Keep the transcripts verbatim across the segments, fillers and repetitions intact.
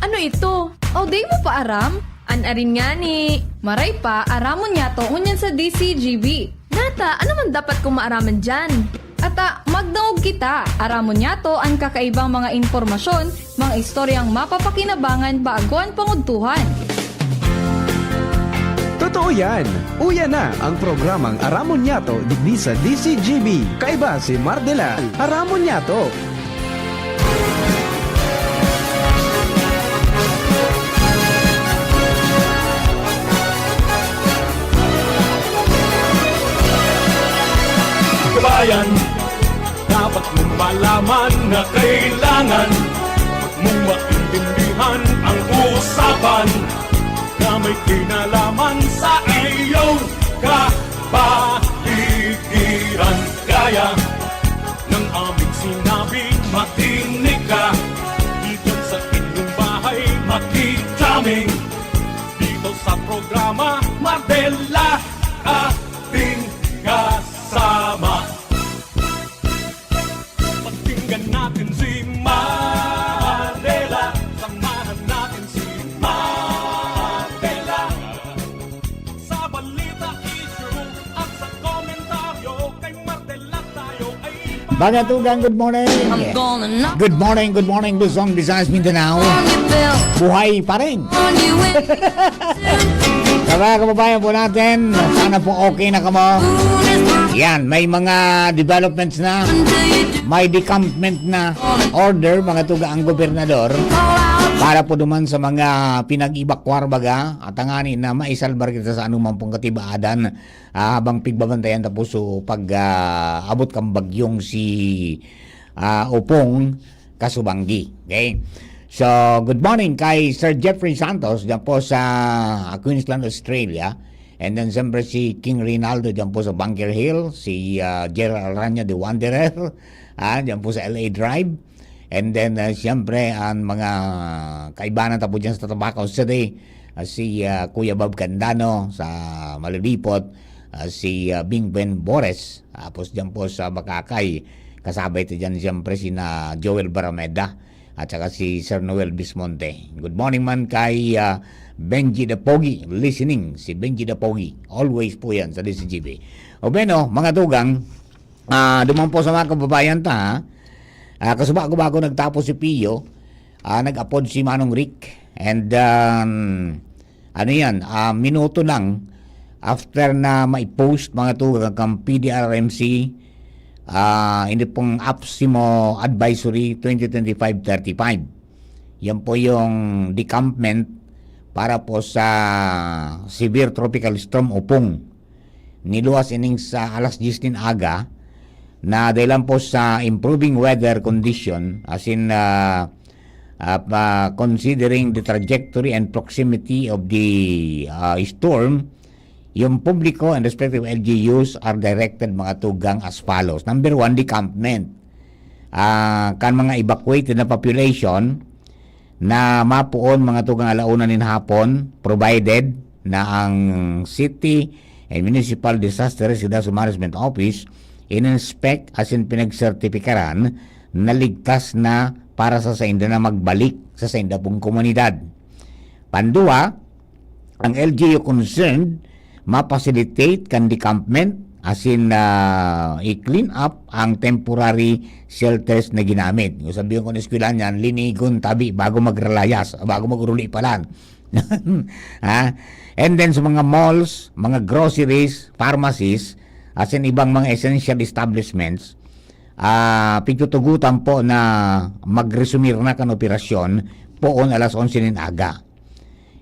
Ano ito? O, di mo pa aram? An arin ngani. Maray pa, aramon niyato ngunyan sa D C G B. Nata, ano man dapat kong maaraman diyan? Ata, magdangog kita. Aramon niyato an kakaibang mga impormasyon, mga istoryang mapapakinabangan bago an pangudtuhan. Totoo yan! Uya na ang programang Aramon Niyato digdi sa D C G B. Kaiba si Mardelal. Aramon Niyato! Kabayan, dapat mong malaman na kailangan mong maintindihan ang usapan na may kinalaman sa iyong kapaligiran. Kaya ng aming sinabi, makinig ka. Diyan sa inyong bahay, makikita kami dito sa programa Mardela, ating kasama. Pakinggan natin si Mardela, samahan natin si Mardela. Sa balita, issue at sa komentaryo, kay Mardela tayo ay Mga tugang, good morning. Good morning, good morning, Luzon, Visayas, Mindanao. Buhay pa rin. Sa mga kababayan po natin, sana po okay na kamo. Yan, may mga developments na. May decampment na order, mga tugang, ang gobernador para po duman sa mga pinag-evacuar baga, at tanganing na maisalbar kita sa anumang pong katibaadan, ah, habang pigbabantayan ta po so pag, ah, abot kan bagyong si, ah, Opong Kasubanggi. Okay? So, good morning kay Sir Jeffrey Santos dyan po sa Queensland, Australia. And then, siyempre, si King Rinaldo dyan po sa Bunker Hill, si, ah, Gerald Aranya, the Wanderer, ah, dyan po sa L A Drive. And then, ah, siyempre, ang mga kaibanan ta po dyan sa Tabaco City, ah, si, ah, Kuya Bob Candano sa Malilipot, ah, si, ah, Bing Ben Bores, tapos dyan po sa Bakakay, kasabay ta dyan siyempre sina Joel Barameda at saka si Sir Noel Bismonte. Good morning man kay, ah, Benji the Pogi, listening si Benji the Pogi. Always po yan sa D C G B. O bueno, mga tugang, ah, duman po sa mga kababayan ta, ha? Ah, kasuba ko bago nagtapos si Pio, ah, nag-apod si Manong Rick. And, um, ano yan, ah, minuto lang after na mai-post, mga tugang, kan P D R M C, ah, ini pong APSIMO Advisory twenty twenty-five thirty-five. Yan po yung decampment para po sa severe tropical storm Opong. Niluwas ining sa alas dyes nin aga na dahilan po sa improving weather condition, as in, ah, ah, pa, considering the trajectory and proximity of the, ah, storm, yung publiko and respective L G Us are directed, mga tugang, as follows. Number one, decampment. Ah, kan mga evacuated na population, na mapoon, mga tugang, ala una nin hapon, provided na ang City and Municipal Disaster Risk Disaster Management Office in-inspect asin pinagsertipikaran na ligtas na para sa sainda na magbalik sa sainda pong komunidad. Panduwa, ang L G U concerned ma-facilitate kan decampment, asin, ah, i-clean up ang temporary shelters na ginamit. Kung sabihin ko na eskwelahan niyan, linigon tabi bago magralayas, bago mag-uruli palan. Ha? And then sa mga malls, mga groceries, pharmacies, asin ibang mga essential establishments, ah, pigtutugutan po na mag-resumir na kan operasyon poon alas onse nin aga.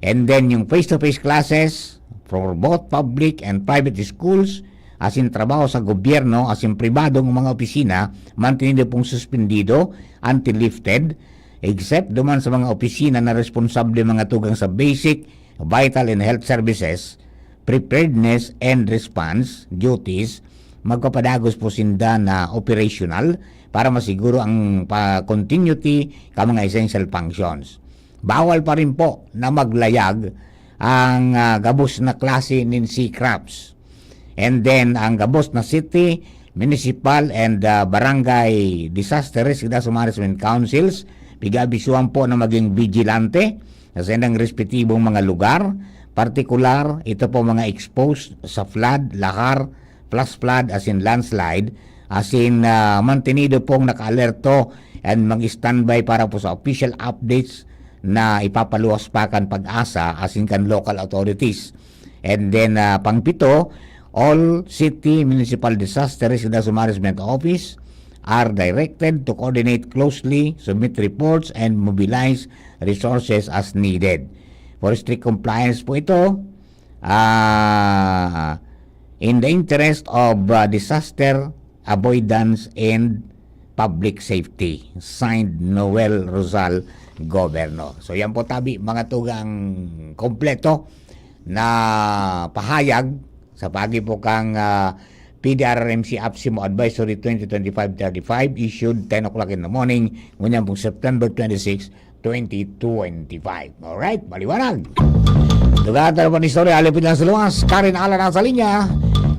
And then yung face-to-face classes for both public and private schools, asin trabaho sa gobyerno, asin pribadong mga opisina, mantenido pong suspendido until lifted, except duman sa mga opisina na responsable, mga tugang, sa basic, vital and health services, preparedness and response duties, magpapadagos po sinda na operational para masiguro ang pa-, continuity ka mga essential functions. Bawal pa rin po na maglayag ang, ah, gabos na klase nin C-CRAFs. And then, ang gabos na city, municipal, and, ah, barangay disaster risk disaster management councils, Pig-aabisuhan po na maging vigilante sa saindang respetibong mga lugar, partikular, ito po mga exposed sa flood, lahar, flash flood, as in landslide, as in, ah, mantenido pong naka-alerto and mag-standby para po sa official updates na ipapaluwas pa kan PAGASA, as in kan local authorities. And then, ah, pangpito, all city municipal disaster risk reduction management office are directed to coordinate closely, submit reports, and mobilize resources as needed. For strict compliance po ito, ah, in the interest of, ah, disaster avoidance and public safety. Signed, Noel Rosal, Governor. So, yan po tabi, mga tugang kompleto na pahayag sa pagi po kang, ah, P D R R M C APSEMO Advisory twenty twenty-five thirty-five, issued ten o'clock in the morning, ngunyan pong September twenty-six, twenty twenty-five. Alright, maliwanag. Dugaan ta naman istorya, alipin lang sa luwas. Karen Ala nasa linya.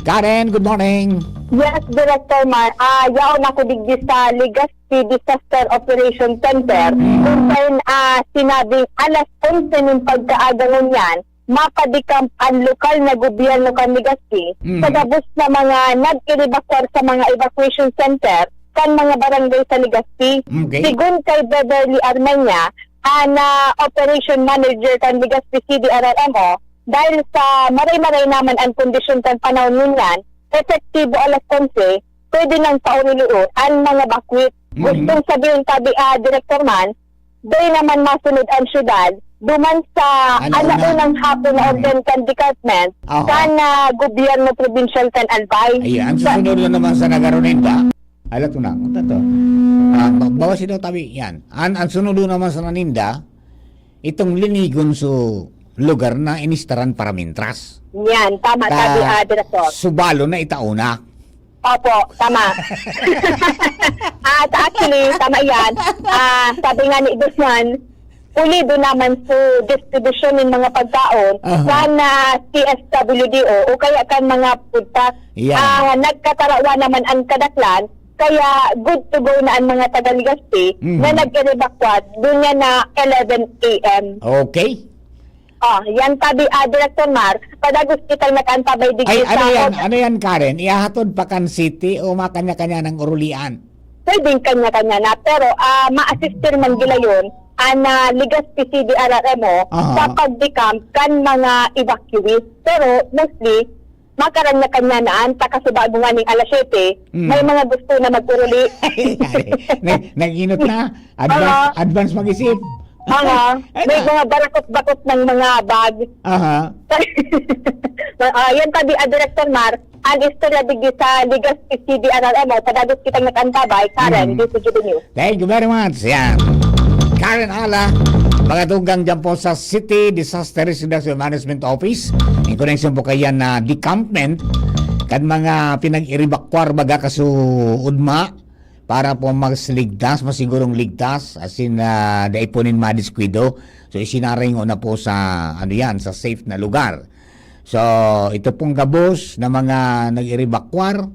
Karen, good morning. Yes, Director Mar. Ah, yaon ako digdi sa Legazpi Disaster Operation Center. Kung saan, ah, sinabing alas onse nin pagkaaga ngunyan, mapadecamp an lokal na gobyerno kan Legazpi Mm. sa gabos na mga nag-erebakwar sa mga evacuation center kan mga barangay sa Legazpi. Okay. Sigon kay Beverly Armenia, an, ah, operation manager kan Legazpi C D R R M O, dahil sa maray-maray naman an kondisyon kan panahon ngunyan, epektibo alas onse, pwede nang pauruluon an mga bakwit. Mhm. Gustong sabihin, tabi, ah, Director Man, dai naman masunod an syudad, duman sa Alauna. alaunang hapon na Mhm. order kan department, Aha. kan, ah, gobyerno probinsyal kan Albay. Ayan, ang Sa susunod na naman sa Nagaroninda. Ala, ito na, ito to. Ah, ba-, bawas ito, tabi, yan. An, ang sunudo naman sa naninda, itong linigon su lugar na inistaran para mintras. Yan, tama, Ta-, tabi, ah, Director. Subalo na itauna. Opo, tama. At actually, tama yan. Ah, sabi nga ni Guzman, pulido naman su distribusyon ng mga pagkaon Aha. kan, ah, C S W D O o kaya kan mga food truck. Yan. Ah, nagkatarawa naman ang kadaklan, kaya good to go na ang mga taga Legazpi Mhm. na nag-evacuate doon niya na eleven A M. Okay. Oh, yan tabi, ah, Director Mar, padagos kitang nag-antabay digdi Ay, ano sa yan? Ano yan, Karen? Ihahatod pa kan city o makanya-kanya ng urulian? Pwedeng kanya-kanya na, pero, ah, ma-assist man gila yun, ah, na Legazpi C D R R M O Aha. sa pag-decamp kan mga evacuees. Pero mostly, makaranya-kanya na an takasubago nganing alas siyete, Mm. may mga gusto na mag-uruli. Nag-, nag-inot na. Advance, Aha. advance mag-isip. Aha. Ay, May na. mga barakot-bakot ng mga bag. Aha. Ah, yan tabi, ah, Director Mar, ang istorya digdi sa Legazpi C D R R M O, padagos kitang nag-antabay, Karen, Mm. D C G B News. Thank you very much. Yan. Karen Ala, mga tugang dyan po sa City Disaster Risk Reduction Management Office. In connection po kaya na decampment, kan mga pinag-iribakwar baga kaso udma, para po mas ligtas, mas sigurong ligtas, as in, ah, dai po nin madiskwido. So, isinaringo na po sa, ano yan, sa safe na lugar. So, ito pong gabos na mga nag-iribakwar,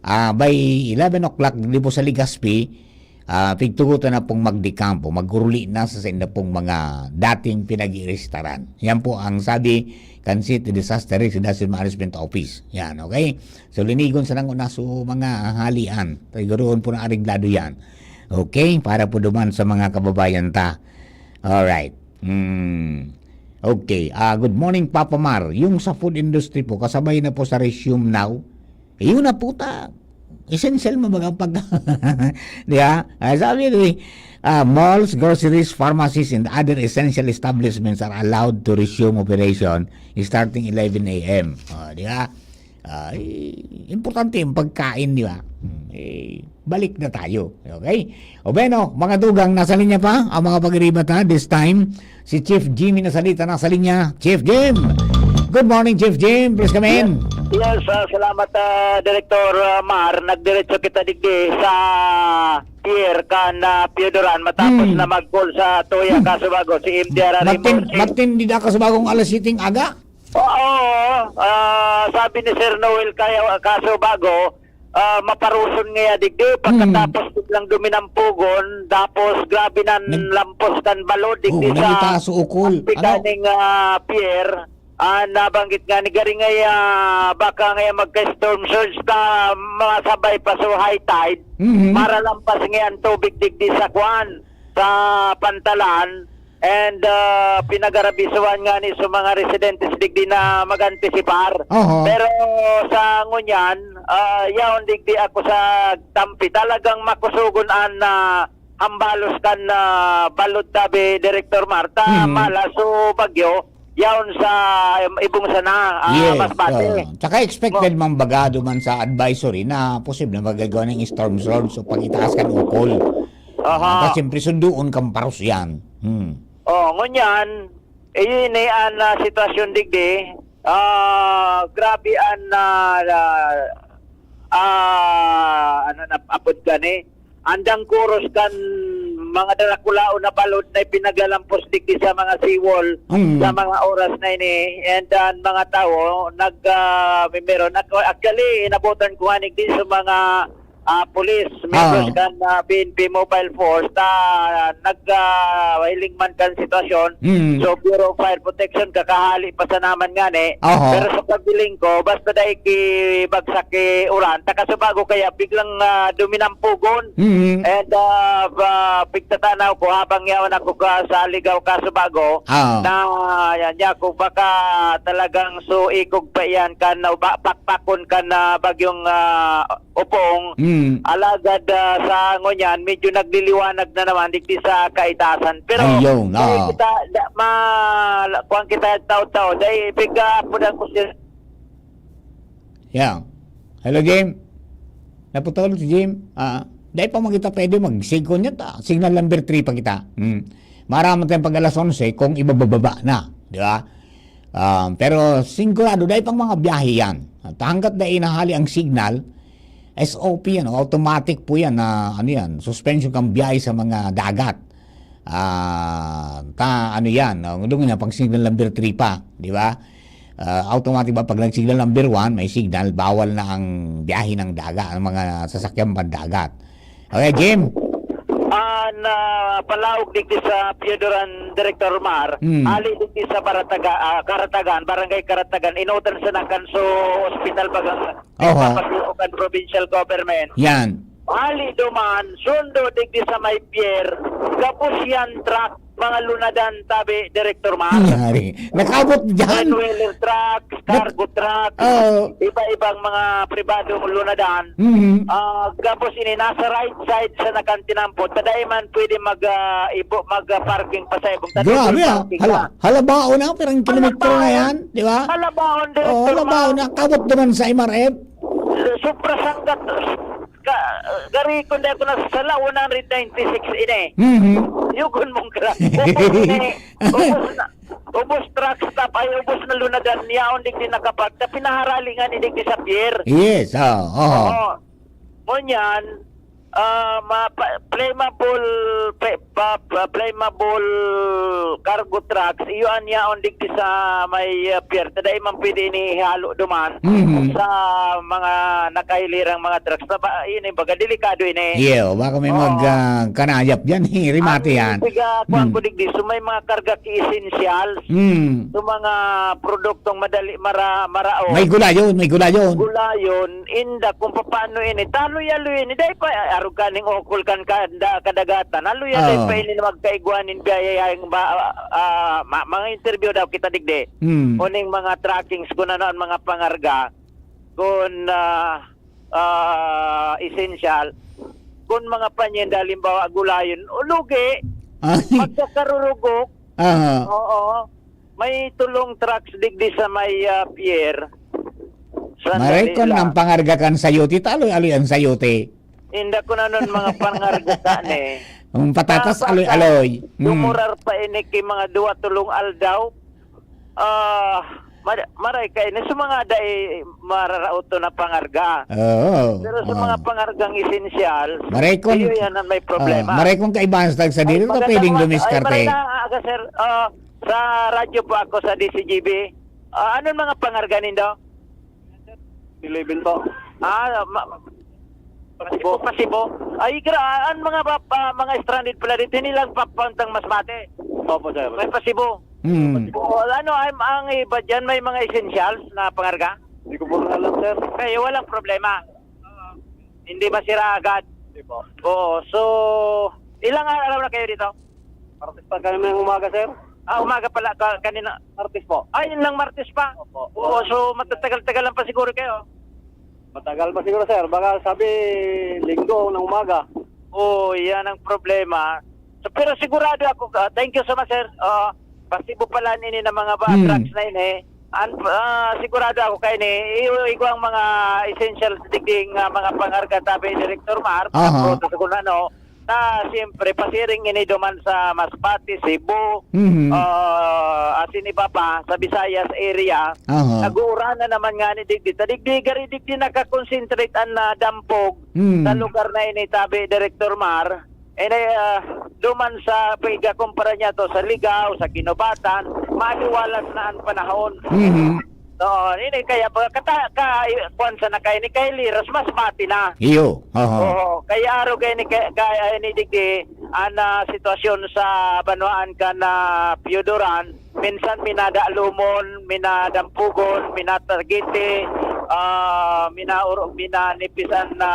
ah, by eleven o'clock, di po sa Legazpi, ah, pigtugutan na pong magdekampo, maguruli na sa sainda pong mga dating pinag-iiristaran. Yan po ang sabi kan City Disaster Risk Reduction Management Office. Yan, okay? So, linigon sa nanguna so mga halian. Siguroon po na areglado yan. Okay? Para po duman sa mga kababayan ta. Alright. Hmm. Okay. Ah, good morning, Papa Mar. Yung sa food industry po, kasabay na po sa resume now. Yun na po ta. Essential mo baga pag-, di ba? Ah, sabi ko eh, ah, malls, groceries, pharmacies, and other essential establishments are allowed to resume operation starting eleven A M. Oh, di ba? Ah, eh, importante yung pagkain, di ba? Hmm, eh, balik na tayo. Okay? O bueno, mga tugang, nasa linya pa ang mga pag-iribat, ha? This time, si Chief Jimmy Nasalita nasa linya. Chief Jim! Good morning, Chief Jim. Please come in. Yes, ah, salamat, ah, Director, ah, Mar. Nagdiretso kita digdi sa pier kan, ah, Pioduran matapos Hmm. na mag-call sa Tuya Hmm. Casubago, si M D R R Matin-, Imbolsi. Matindi na Casubago ang alas siyete ng aga? Oo, ah, sabi ni Sir Noel Kaya, Casubago, ah, maparuson ngaya digdi, pagkatapos biglang duminampugon, tapos grabe nan Nag- lampos kan balod digdi sa nagitaas ukol. Ano? Pikaning, ah, pier. Ah, nabanggit nga ni gari ngaya, baka ngaya magka-storm surge ta, masabay pa so high tide, Mhm. maralampas ngaya ang tubig digdi sa kuan, sa pantalan. And, ah, pinag-arabisuhan nga ni sa mga residentes digdi na mag-antisipar. Oho. Pero sa ngunyan, ah, yaon digdi ako sa Tampi, talagang makusugon an, ah, hambalos kan, ah, balod tabi, Director Marta, Mhm. mala so bagyo, yaon sa, um, ibong sana, ah, Yes, Masbate. Oo. Tsaka expected Oh. man baga duman sa advisory na posible magagawa ng storm surge o pag-itaas kan ukol. Aha. Tapos siyempre sunduon kang paros yan. Hmm. Oh, ngunyan, ini an, ah, sitwasyon digdi. Ah, grabe an, ah, la-, ah, ano na, apod gani? Andang kuros kan mga darakulaon na balod na ipinaglalampos digdi sa mga seawall Mm. sa mga oras na ini. And an mga tawo nag, ah, mimero. Nag-, actually, inabutan ko nga digdi sa mga ah, pulis, miyembros Ah. kan, ah, P N P Mobile Force, ta nag, ah, hiling man kan sitwasyon. Mm. So, Bureau of Fire Protection, kakahali pa sana man ngani. Oho. Pero sa paghiling ko, basta dai ki bagsak ki uran, ta Casubago kaya biglang, ah, duminampugon. Mm. And, ah, ba, pigtatanaw ko habang yaon ako ka, sa Ligao, Casubago, Ah. na, yan, ya, kung baka talagang so ikog pa yan kan, o ba, pakpakon kan, ah, bagyong, ah, Opong, Mm. alagad, ah, sa ngunyan, medyo nagliliwanag na naman digdi sa kaitasan. Pero, Ayun, dai oo. kita, da-, ma-, kuwan kita taod-taod, dai, piga, apo na ko siya. Yeah. Hello, Jim. Naputol si Jim. Ah, dai pa man kita pwede mag-signal niya ta. Signal number three pa kita. Mm. Maaraman tayong pag alas onse kung ibababa na, di ba? Ah, pero sigurado, dai pang mga biyahe yan. At hanggat dai nahali ang signal, S O P yan, automatic po yan na, ano yan, suspension kang biyahe sa mga dagat. Ah, ta, ano yan, oh, doon nga, pag signal number three pa, di ba? Ah, automatic ba, pag nag-signal number one, may signal, bawal na ang biyahe ng dagat, ang mga sasakyan pandagat. Okay, Jim? Ah, na palaog digdi sa Pioduran, Director Mar, Hmm. ali digdi sa Barataga-, ah, Karatagan, Barangay Karatagan, inutan sa nakan so ospital bagang Oho. Papag-, o kan provincial government. Yan. Ali duman, sundo digdi sa may pier, gabos yan truck, mga lunadan, tabi, Director Mar. Yari. Nakabot dyan. Ten-wheeler truck, Nag-, cargo truck, oo. iba-ibang mga pribadong lunadan. Mhm. Ah, gabos ini, nasa right side sa nakan tinampot. Ta dai man pwede mag, ah, ibo-, mag, ah, parking pa sa ibong. Ta Grabe, dai ah. parking Hala, na. Halabaon na, pirang kilometro na Halabaon. yan, di ba? Halabaon, Oo, Director halabaon Mar. na. Kabot naman sa M R F. Supra sanggat. Ka, gari, kung di ako nasasala, one hundred ninety-six ini. Mhm. Yugon mong kra-, ubos ini, ubos na, ubos truck stop, ay ubos na lunadan, yaon digdi nakapark, ta pinaharali nga ni digdi sa pier. Yes, oo, oo. Oo. Ngunyan, ah, ma-, pa-, flammable, pe-, pa-, pa-, flammable cargo trucks, iyo an yaon digdi sa may, ah, pier. Ta dai man pwede ini ihalo duman Mhm. sa mga nakahilirang mga trucks. Ta ba, ini, baga, delikado ini. Iyo, baka may Oo. mag, ah, kanayap dyan, eh, rimate Ang yan. siga, kuwan Hmm. ko digdi, so may mga karga ki essentials, Hmm. so mga produktong madali mara-, maraot. May gulayon, may gulayon. Gulayon, inda kung papaano ini, ta aloy-aloy ini, dai pa, arog kaning ukol kan kanda-, kadagatan, aloy-aloy Oo. pa ini na magkaigwa nin biyahe, ba, ah, ma-, mga interview daw kita digdi. Hmm. Uning mga trackings, kung ano ang mga pangarga, kung, ah, ah, essential, kung mga panyenda, halimbawa, gulayon, o lugi, Ay. magkakarurugok, Aha. Oo. May tulong trucks digdi sa may, ah, pier. Sandali Maray kon lang. ang pangarga kan sayote, ta aloy-aloy ang sayote. Inda kun anon mga pangarga ta ni. Ang patatas, Tapos, aloy-aloy. ah, Mm. dumurar pa ini ki mga duwa, tulong aldaw. Ah, mar-, maray ka ini. Sa mga dai mararaot to na pangarga. Oo, Pero sa oo. mga pangargang esensyal, Maray kon, iyo yan ang may problema. ah, maray kon kaibahan sa tagsadiri, Ay, ta pwedeng magandang umaga. Ay, dumiskarte. Maray na aga, sir. Ah, sa radyo po ako sa D C G B. Ah, anong mga pangarga nindo? Eleven po. Ah, ma-, Pasibo, Pasibo. Ay, gra-, ang mga pa-, pa-, mga stranded pala dito, hindi lang papuntang Masbate. Opo, sir. May Pasibo. Hmm. Oo, ano, ang, ang iba dyan, may mga essentials na pangarga? Hindi ko po alam, sir. Kaya walang problema. Hindi masira agad. Hindi po. Oo, so, ilang araw na kayo dito? Martes pa kami ng umaga, sir. Ah, umaga pala, ka-, kanina. Martes po. Ay, yun lang, Martes pa. Opo. Oo, so, matatagal-tagal lang pa siguro kayo. Matagal pa siguro, sir. Baka sabi, Linggo ng umaga. Oo, yan ang problema. So, pero sigurado ako, ah, thank you so much, sir. Ah, Pasibo pala nini na mga ba, Hmm. trucks na ini. An-, ah, sigurado ako kay ni, i-, igwa ang mga essentials digdi nga mga pangarga tabi, Director Mar, Aha. pagprutas kung ano, na siyempre, pasiring ini duman sa Masbate, Cebu, Mhm. ah, asin iba pa, sa Visayas area. Aha. Nag-uuran na naman nga ni digdi. Ta digdi, gari digdi nakakonsentrate an, ah, dampog Hmm. sa lugar na ini, tabi, Director Mar. Eh, na, ah, duman sa pagkakumpara niya to sa Ligao, sa Guinobatan, maliwalas na ang panahon. Mhm. Oo, ini kaya pag kata-, ka, kuwan sa na kay ni kay Liras, Masbate na. Iyo, oho. Oo, kaya aro kay ni, kay, kay, ni digdi, ang, ah, sitwasyon sa banwaan kan, ah, Pioduran, minsan minadalumon, minadampugon, minatagiti, ah, minauro-, minanipisan na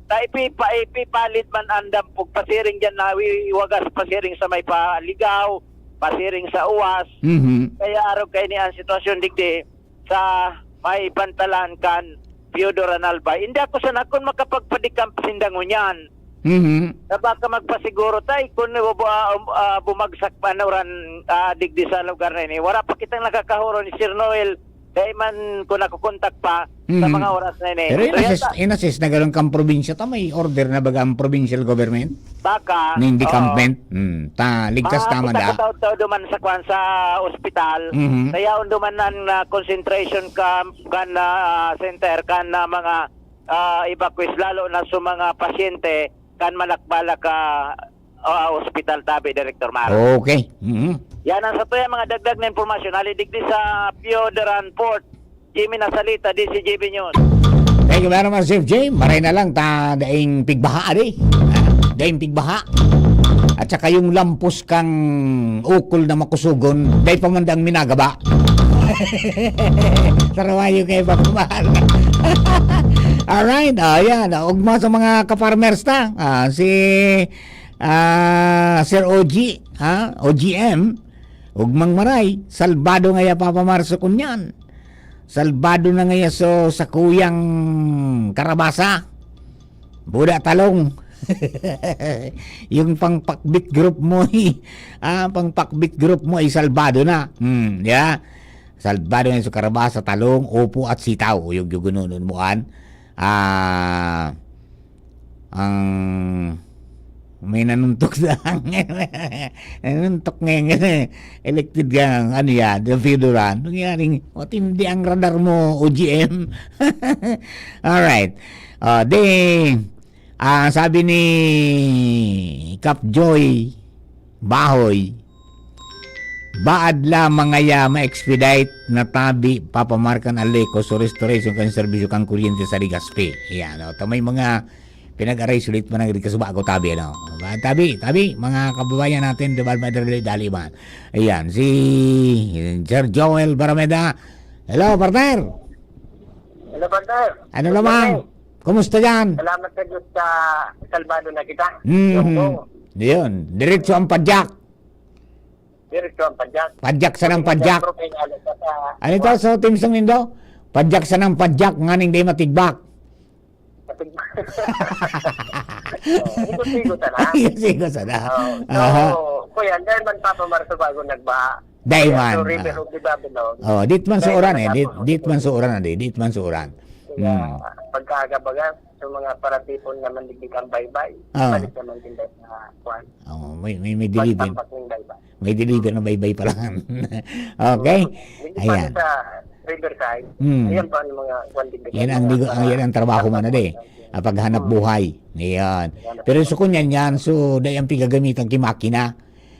ta ipipa-, ipipalit man ang dampog pasiring diyan na wi-, wagas pasiring sa may pa Ligao, pasiring sa Uwas. Mhm. Kaya arog kaini ang sitwasyon digdi sa may pantalan kan Pioduran Albay. Hindi ako sana kun makapagpa-decamp sinda ngunyan. Mhm. Na baka magpasiguro tay kun bu-, ah, um, ah, bumagsak pa na uran, ah, digdi sa lugar na ini. Wala pa kitang nakakahuro ni Sir Noel. Dai man ko nakokontak pa sa Hmm. mga oras na ini. Pero So, inassist, yata inassist na gano'n kang probinsya ta, may order na baga ang provincial government? Baka, Ning oo. decampment? Hmm. Ta, ligtas ta man Makakita da. ko tao-tao duman sa kwan, sa ospital. Mhm. Sa yaon duman ang, ah, concentration camp, kan, ah, center, kan, ah, mga, ah, evacuees, lalo na sa mga pasyente, kan Malakbalak, ah, ah, ospital tabi, Director Mar. Okay. Mhm. Yan ang sa tuya mga dagdag na impormasyon. Ali digdi sa Pioduran Port, Jimmy Nasalita, D C G B News. Thank you very much, Sir Jim. Maray na lang ta daing pigbaha, adi. Ah, daing pigbaha. At saka yung lampos kang ukol na makusugon, dai pa man dang minagaba. Sarawayo kayo, pagmamahal. Alright, ah, yan. Ah, ugma sa mga ka-farmers ta. Ah, si, ah, Sir O G, ha? O G M, ugmang maray, salbado ngaya Papa Marso kunyan. Salbado na ngaya so sakuyang karabasa. Buda talong. Yung pang pakbit group mo, eh. Ah, pang pakbit group mo ay salbado na. Hmm, yeah. Salbado na sa karabasa, talong, upo at sitaw. Yung, yung gununon mo, an. Ah, ang may nanuntok sa hangin. Nanuntok ngayon. Elected ka, ano yan, the Fedora. Nangyaring, matindi ang radar mo, O G M. Alright. Ah, di, ah, sabi ni Kap Joy Bahoy, baad lamang ngaya ma-expedite na tabi, papamarkan aleko so restoration kan serbisyo kan kuryente sa Legazpi. Yan, o. Ta may mga pinag-aray sulit pa nagdi kasubago tabi, ano. Ba, tabi, tabi, mga kababayan natin, di ba, madali-dali man. Ayan, si Sir Joel Barameda. Hello, partner. Hello, partner. Ano Good naman? morning. Kumusta dyan? Salamat sa Diyos sa salbado na kita. Mhm. Yung po. Yun. Diretso ang padyak. Diretso ang padyak. Padyak sa ng Hindi padyak. Bro, kaya ano pa sa Ano ito? So, Team Song Nindo? Padyak sa ng padyak, nganing di matigbak. Matigbak. Oh, ikot-ikot na lang. Ikot-ikot na lang. Oh, so, Aha. Kuya, dahil man Papa Marso bago nagbaha. Dahil Kaya, man, so, River ah. of the Babylon. Oh, dit man Dahil sa uran man eh. Dit, nagbaha. dit man sa uran, di. Dit man sa uran. Kaya, Hmm. pagkaaga-baga, sa mga paratipon naman, digdig ang baybay. Ah. Balik naman din tayo sa kwan. Oh, may, may, may deliver. Pagtampak ng baybay. May deliver na baybay pa lang. Okay? Hindi pa Ayan. sa Riverside. Hmm. Ayan pa ang mga kwan, digdig Yan ang ang mga ligo-, ang, yan ang trabaho mo na, di. Ah, paghanap Hmm. buhay. Ayan. Ayan. Pero sa kunyan yan, so, dai ang pigagamitan ki makina.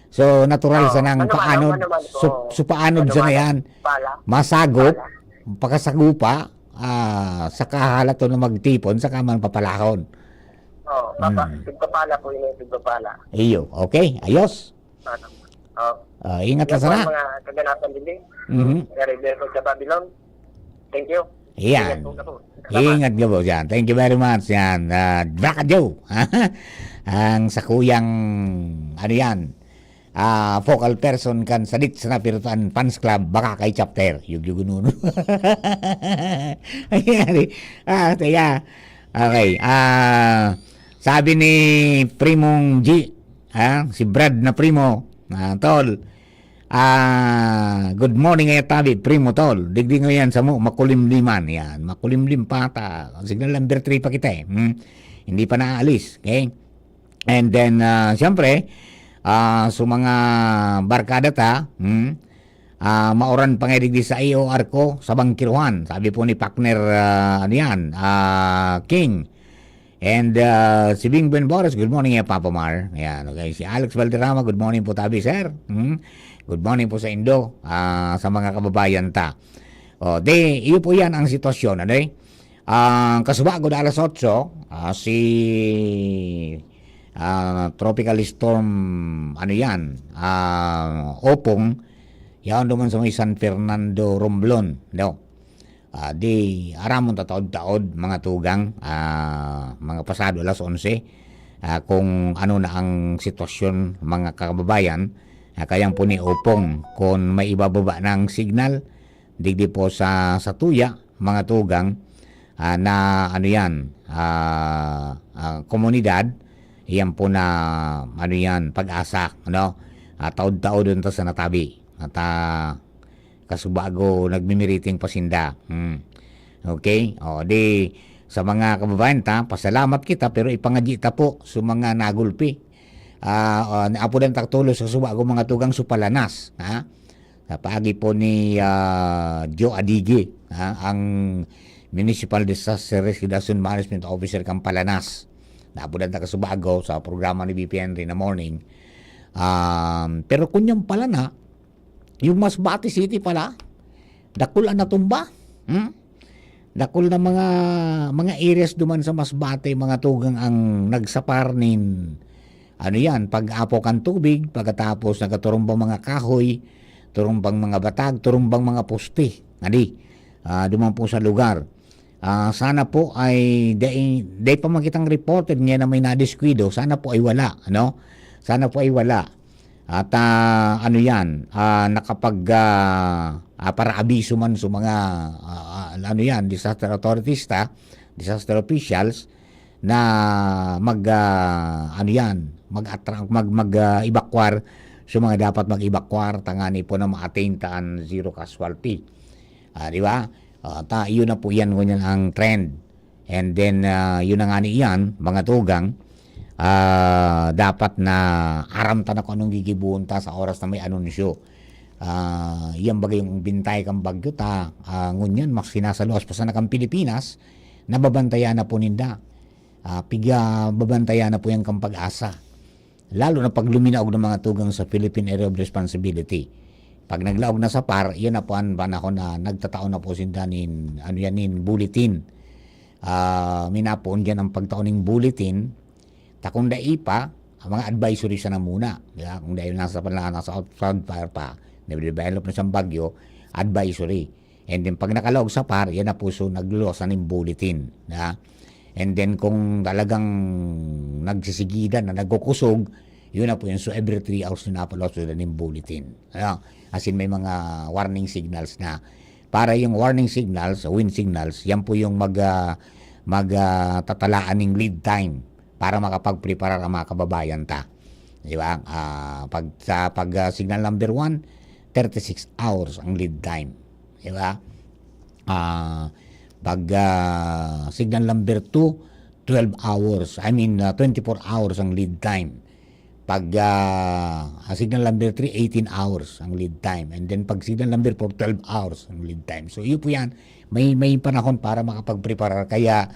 So, natural Oo. sa nang Ano man, paanod, ano man, so, oo. so, paanod Ano sa man, na yan. pala. Masagop, Pala. pakasagupa, ah, saka halaton na magtipon, saka man papalahon. Oh, papa, Mm. tigpapala po ini, tigpapala. Iyo, okay, ayos. Ano? Oh. Ah, ingat Yan lang po ang sana. mga kaganapan din. Mhm. Very blessed sa Babylon. Thank you. Yan. Ingat po, kapo. Salamat. Ingat ka po dyan. Thank you very much. Yan. Uh, Draka Joe. Ang sakuyang, ano yan, ah, focal person kan Sadit sa Napirutan Fans Club, baka kay chapter. Yugyugununo. Ayan. Ah, teka. Okay. Ah, sabi ni Primong G, ha? Si Brad na Primo, ah, tol, ah, good morning, eh, tabi, Primo, tol. Digdi ngayon sa mo, makulimliman. Yan, makulimlim pa ta. Signal number three pa kita, eh. Hmm? Hindi pa naalis, okay? And then, ah, siyempre, ah, sa mga barkada ta, hmm? Ah, mauran pa nga digdi sa A O R ko, sa Bangkiruhan. Sabi po ni partner, ah, ano yan, ah, King. And, ah, si Bing Ben Boris, good morning, eh, Papa Mar. Ayan, okay. Si Alex Valderrama, good morning po, tabi, sir. Hmm? Good morning po sa Indo, ah, sa mga kababayan ta. O, di, iyo po yan ang sitwasyon, ano eh? Ang kasubago na alas otso, ah, si, ah, Tropical Storm, ano yan, ah, Opong, yan naman sa may San Fernando, Romblon, no? Ah, di, aramon ta taod-taod, mga tugang, ah, mga pasado alas onse, ah, kung ano na ang sitwasyon, mga kababayan, ah, kayang po ni Opong, kung may ibababa na ang signal, digdi po sa, sa Tuya, mga tugang, ah, na ano yan, ah, ah, komunidad, iyan po na, ano yan, pag-asa, ano? Ah, taod-taod doon ta sa natabi. At, ah, kasubago, nagmimiriting pa sinda. Hmm. Okay? O, di, sa mga kababayan ta, pasalamat kita, pero ipangadyi ta po sa mga nagulpi. Ah, ah, naapodan ta tulos sa subago mga tugang supalanas, ha? Sa paagi po ni, ah, Joe Adigi, ha, ang Municipal Disaster Risk Reduction Management Officer kan Palanas. Naapodan ta kasubago sa programa ni B P N rin na morning. Um, pero kunyang pala na, yung Masbate City pala, dakul ang natumba. Hmm? Dakul na mga, mga areas duman sa Masbate, mga tugang ang nagsapar nin, ano yan, pag-apo kan tubig, pagkatapos nagkaturumbang mga kahoy, turumbang mga batag, turumbang mga poste. Adi, ah, duman po sa lugar. Ah, sana po ay dai, dai pa makitang reported ngayon na may nadiskwido. Sana po ay wala, ano? Sana po ay wala. At, ah, ano yan, ah, nakapag, ah, ah, para-abiso man sa mga, ah, ah, ano yan, disaster authorities ta, disaster officials, na mag, ah, ano yan, mag-attract, mag, mag, ah, evacuar sa mga dapat mag-evacuar, tangani po na ma-attain ta an zero casualty. Ah, di ba? Ah, ta, yun na po yan, ngunyan ang trend. And then, ah, yun na nga ni iyan, mga tugang, ah, dapat na aram ta na kung anong gigibuon ta sa oras na may anunsyo. Ah, yan bagay yung bintay kang bagyo ta, ah, ngunyan, mas sinasaluwas pa sana kang Pilipinas, nababantayan na po ninda. Ah, piga babantayan na po yan kang pag-asa. Lalo na pag luminaog ng mga tugang sa Philippine Area of Responsibility. Pag naglaog na sa par, yan na po ang panahon na nagtatao na po sinda nin, ano yan, nin bulletin. Ah, minapoon dyan ang pagtao ning bulletin. Ta kung dai pa, ang mga advisory sana muna. Di ba? Kung dahil nasa pala, nasa outside par pa, na-develop na siyang bagyo, advisory. And then, pag nakalaog sa par, yan na po, so, nagluwas na ning bulletin. Di ba? And then, kung talagang nagsisigidan na nagkukusog, yun na po yun. So, every three hours na napalawas na ning bulletin. Ano? As in, may mga warning signals na. Para yung warning signals, wind signals, yan po yung mag, ah, mag, ah, tatalaan ng lead time para makapag-prepare ang mga kababayan ta. Di ba? Ah, pag, sa pag, ah, signal number one, thirty-six hours ang lead time. Di ba? Ah, pag, ah, signal number two, twelve hours. I mean, ah, twenty-four hours ang lead time. Pag, ah, ah, signal number three, eighteen hours ang lead time. And then pag signal number four, twelve hours ang lead time. So, yun po yan. May, may panahon para makapag-prepare. Kaya,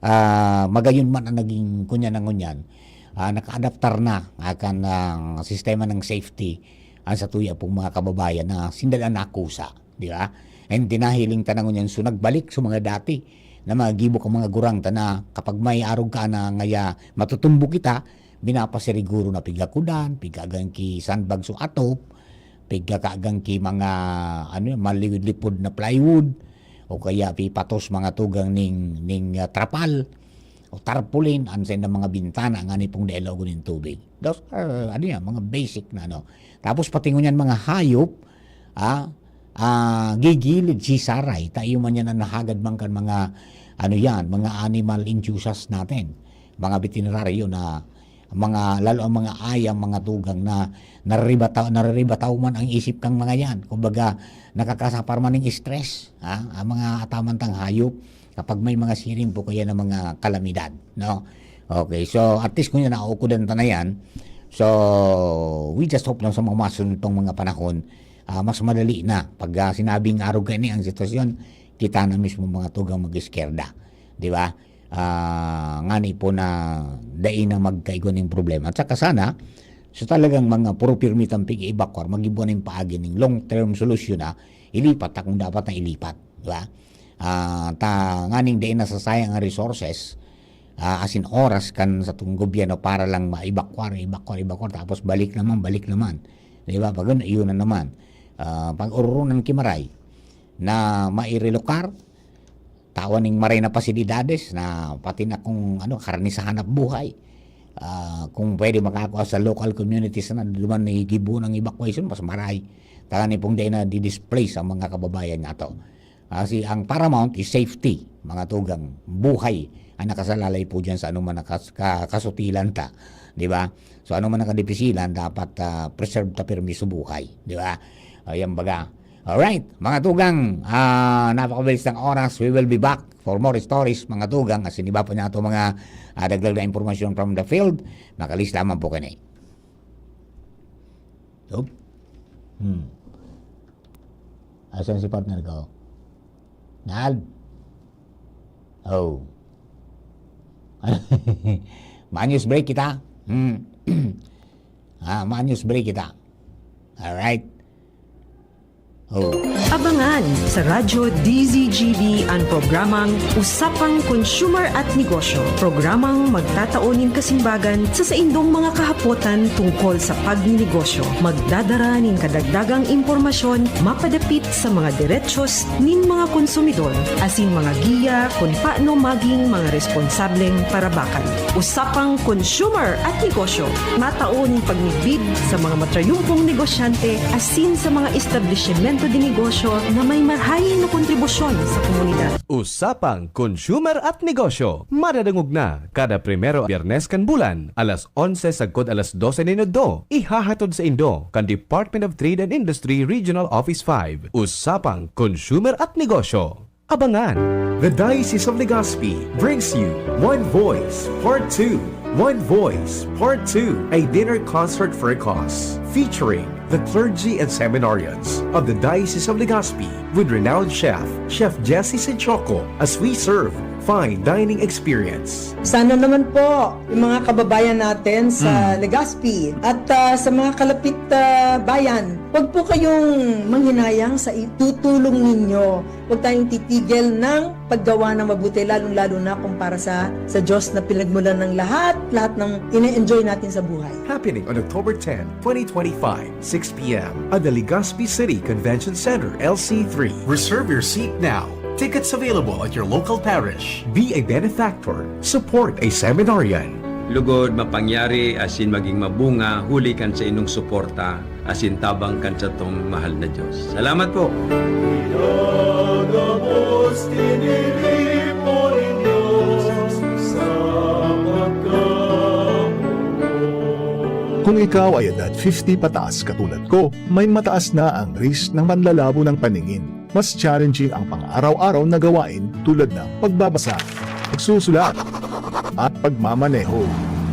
ah, magayon man ang naging kunyan na ngunyan, ah, naka-adaptar na akan ang sistema ng safety ang sa tuya pong mga kababayan na sinda na nakusa, di ba? And tinahiling ta na ngunyan, so nagbalik sa mga dati. na magibo ka mga gurang ta na kapag may arog ka na ngaya matutumbo kita, binapasiriguro na pigakudan, pigkagan ki sandbag so atop, pigkakagan ki mga, ano yun, maliwid-lipod na plywood, o kaya pipatos mga tugang ning, ning, ah, trapal o tarpaulin, ang sa mga bintana, ngani pong dailaw nin tubig. Those are, ano yan, mga basic na, ano. Tapos pati ngunyan mga hayop, ah, ah, gigilid si saray, ta iyo man yan ang nahagad man kan mga, ano yan, mga animal inducers natin, mga veterinaryo na mga, lalo ang mga ayam, mga tugang na nariribataw, nariribataw man ang isip kang mga yan. Kumbaga, nakakasapar man ng stress, ha? Ang mga ataman tang hayop kapag may mga siring po kaya ng mga kalamidad, no? Okay, so at least kung yan, nauukudan ta na yan. So, we just hope lang sa mga masunod pang mga panahon, ah, mas madali na. Pag, ah, sinabing arog kaini ang sitwasyon, kita na mismo mga tugang mag-iskerda. Di ba? Ah, ngani po na dai na magkaigwa ning problema. At saka sana, so talagang mga puro pirmi tang pig-evacuar, mag-ibuan ning paagi ning long-term solution na ilipat ta kung dapat na ilipat. Di ba? Ah, ta nganing dai nasasayang ang resources, ah, as in oras kan satong gobyerno para lang ma-evacuar, evacuar, evacuar, tapos balik naman, balik naman. Di ba? Pag yun, yun na naman. Ah, pag-ororonan ki maray na mairelokar, tawan ning maray na pasilidades na pati na kung ano, karne sa hanap buhay. Ah, kung pwede makakua sa local communities na duman ni gibo ng evacuation, mas maray. Tangan ni pong dai na di-displace ang mga kababayan nato. Kasi ang paramount is safety, mga tugang, buhay ang nakasalalay po dyan sa anuman na kas-, ka-, kasutilan ta, di ba? So, anuman ang kadipisilan, dapat, ah, preserve ta pirmi sa buhay, di ba? Ayan baga. Alright, mga tugang, ah, napakabilis ng oras. We will be back for more stories, mga tugang. As in, iba pa niya ito mga, ah, dagdag na impormasyon from the field. Makalis lamang po kini. Yup. Hmm. Asan si partner ko? Nal? Oh. Manews break kita. Hmm. Ah, manews break kita. Alright. Oh. Abangan sa Radyo D Z G B ang programang Usapang Consumer at Negosyo. Programang magtatao nin kasimbagan sa saindong mga kahapotan tungkol sa pagninegosyo. Magdadara nin kadagdagang impormasyon mapadapit sa mga derechos nin mga konsumidor, asin mga giya kun paano maging mga responsableng parabakan. Usapang Consumer at Negosyo. Matao nin pagmidbid sa mga matrayumpong negosyante asin sa mga establisimento de negosyo na may marahay na kontribusyon sa komunidad. Usapang Consumer at Negosyo. Madadangog na kada primero Biyernes kan bulan, alas onse sagkod alas dose nin udto. Ihahatod saindo kan Department of Trade and Industry Regional Office five. Usapang Consumer at Negosyo. Abangan! The Diocese of Legazpi brings you One Voice Part two. One Voice Part two, a dinner concert for a cause, featuring the clergy and seminarians of the Diocese of Legazpi with renowned chef, Chef Jesse Sinchoco, as we serve fine dining experience. Sana naman po, yung mga kababayan natin sa Legazpi at ah, sa mga kalapit ah, bayan, wag po kayong manghinayang sa itutulong ninyo. Huwag tayong titigil ng paggawa ng mabuti, lalong-lalo na kung para sa, sa Diyos na pinagmulan ng lahat, lahat ng ine-enjoy natin sa buhay. Happening on October ten, twenty twenty-five, six p.m. at the Legazpi City Convention Center, L C three. Reserve your seat now. Tickets available at your local parish. Be a benefactor. Support a seminarian. Lugod mapangyari asin maging mabunga huli kan saindong suporta asin tabang kan satong mahal na Dios. Salamat po! Pinagabos, tiniripo nin Diyos sa pagkamuot. Kung ikaw ay edad fifty pataas katulad ko, may mataas na ang risk ng panlalabo ng paningin. Mas challenging ang pang-araw-araw na gawain tulad ng pagbabasa, pagsusulat, at pagmamaneho.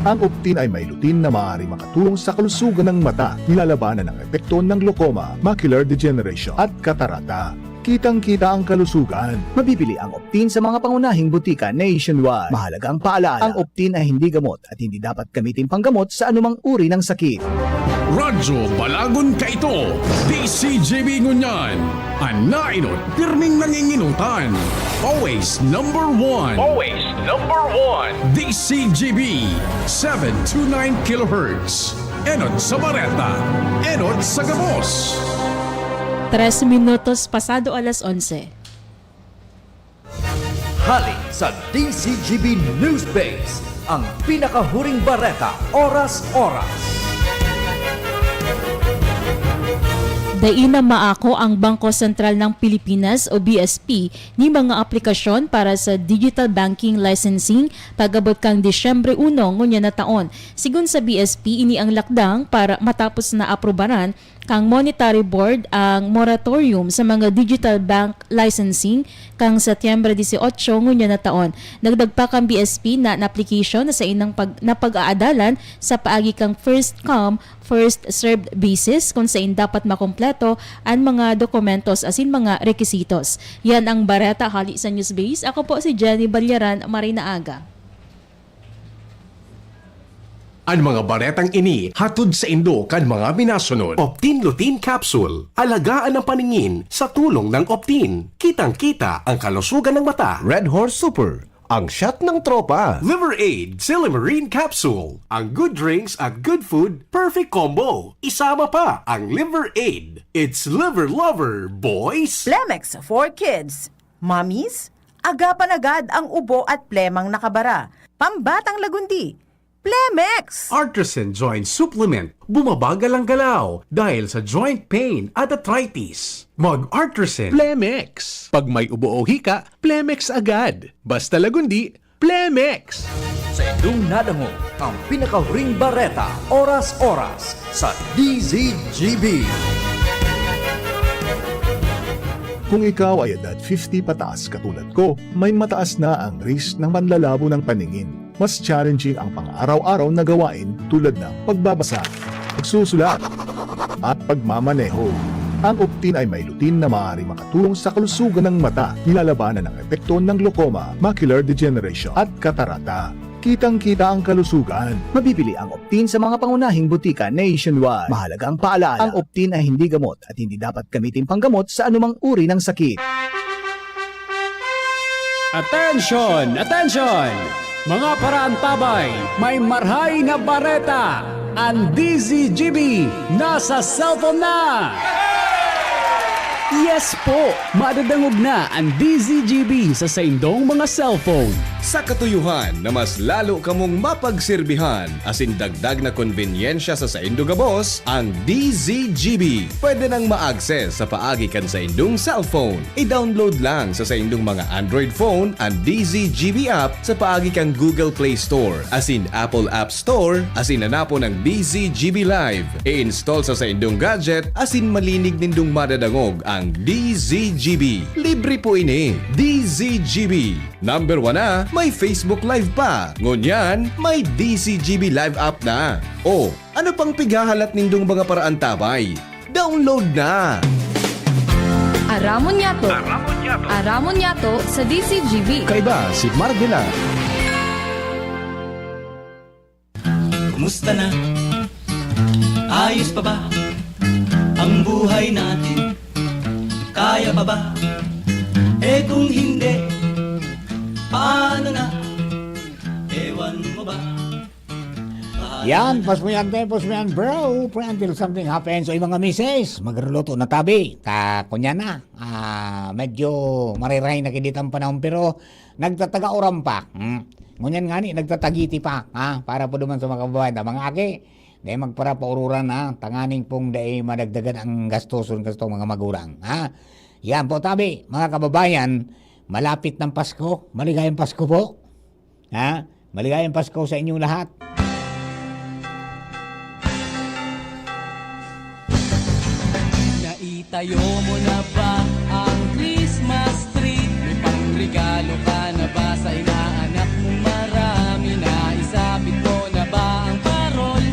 Ang Optin ay may lutein na maaaring makatulong sa kalusugan ng mata, nilalabanan ang epekto ng glaucoma, macular degeneration, at katarata. Kitang-kita ang kalusugan. Mabibili ang Optin sa mga pangunahing butika nationwide. Mahalaga ang paalala, ang Optin ay hindi gamot at hindi dapat gamitin panggamot sa anumang uri ng sakit. Radyo Balagon kaito, D C G B ngunyan. An nainot, pirming nanginginotan. Always number one. Always number one. D C G B, seven two nine kilohertz. Enot sa Bareta, enot sa gabos. Tres minutos pasado alas onse. Hali sa D C G B News Base, ang pinakahuring bareta, oras-oras. Dai na maako ang Bangko Sentral ng Pilipinas o B S P ni mga aplikasyon para sa digital banking licensing pag-abot kan Disyembre uno ngunyan na taon. Sigon sa B S P, ini ang lakdang para matapos na aprubaran kan Monetary Board ang moratorium sa mga digital bank licensing kan Setyembre dieciocho ngunyan na taon. Nagdagpak ang B S P na an application na saindang pag-, na pag-aadalan sa paagi kan first come, first served basis kung sain dapat makompleto an mga dokumentos asin mga requisitos. Yan ang bareta hali sa Newsbase. Ako po si Jenny Balyaran. Maray na aga. An mga baretang ini hatod saindo kan mga minasunod. Optin Lutein Capsule. Alagaan ang paningin sa tulong ng Optin. Kitang-kita ang kalusugan ng mata. Red Horse Super, ang shot ng tropa. Liver Aid, Silimarin Capsule. Ang good drinks at good food, perfect combo. Isama pa ang Liver Aid. It's Liver Lover, boys! Plemex for Kids. Mommies, agapan agad ang ubo at plemang nakabara. Pambatang lagundi, Plemex! Artisan Joint Supplement, bumabagal ang galaw dahil sa joint pain at arthritis. Mag-Artisan. Plemex. Pag may ubo o hika, Plemex agad. Basta lagundi, Plemex. Sa indong nadangog, ang pinakahuring bareta, oras-oras, sa D Z G B. Kung ikaw ay edad fifty pataas katulad ko, may mataas na ang risk ng panlalabo ng paningin. Mas challenging ang pang-araw-araw na gawain tulad ng pagbabasa, pagsusulat, at pagmamaneho. Ang Optin ay may lutein na maaaring makatulong sa kalusugan ng mata, nilalabanan ang epekto ng glaucoma, macular degeneration, at katarata. Kitang-kita ang kalusugan. Mabibili ang Optin sa mga pangunahing butika nationwide. Mahalagang paalala, ang Optin ay hindi gamot at hindi dapat gamitin panggamot sa anumang uri ng sakit. Atensyon! Atensyon! Mga paraantabay, may marhay na bareta! An D Z G B nasa cellphone na! Yes po! Madadangog na an D Z G B sa saindong mga cellphone. Sa katuyohan na mas lalo kamong mapagserbihan asin dagdag na konbenyensya sa saindo gabos, ang D Z G B pwede nang ma-access sa paagi kan saindong cellphone. I-download lang sa saindong mga Android phone an D Z G B app sa paagi kan Google Play Store asin Apple App Store asin hanapon ang D Z G B Live. I-install sa saindong gadget asin malinig nindong madadangog ang D Z G B. Libre po ini. D Z G B. Number one na, may Facebook Live pa. Ngunyan, may D Z G B Live app na. O, ano pang pighahalat nindong mga paraantabay? Download na! Aramon niyato. Aramon niyato. Aramon niyato sa D Z G B. Kaiba si Marvela. Kumusta na? Ayos pa ba ang buhay natin? Kaya pa ba? Eh, kung hindi, paano na? Ewan mo ba? Yan, pos mo yan, te, pos mo yan, bro. Pray until something happens. Oy, mga misis, magluluto na tabi. Ta, kunya na. Ah, medyo mariray na kinitang panahon, pero nagtataga-uran pa. Hmm. Ngunyan ngani, nagtatagiti pa, ha? Para po naman sa mga kababayan, ha? Mga aki, dai magparapaururan, ha? Tanganing pong dai madagdagan ang gastoson, gasto mga magurang, ha? Yan po, tabi, mga kababayan, malapit ng Pasko. Maligayang Pasko po. Ha? Maligayang Pasko sa inyong lahat. Naitayo mo na ba ang Christmas tree? May pangregalo ka na ba sa inaanak mong marami? Naisabit mo na ba ang parol?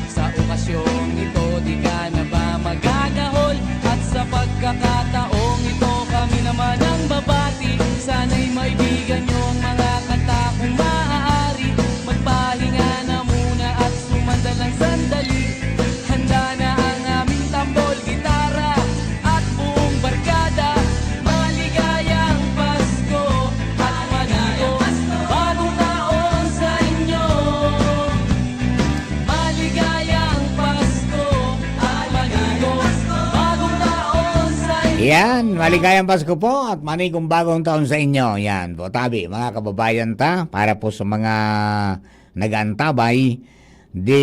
Sa okasyong ito, di ka na ba magagahol? At sa pagkakataong ito, kami naman ang babati. Sana'y maibigan niyong mga kanta kung maaari. Magpahinga na muna at sumandal ng sandali. Handa Yan, maligayang Pasko po at manigong bagong taon sa inyo. Yan po, tabi, mga kababayan ta, para po sa mga nag-aantabay, di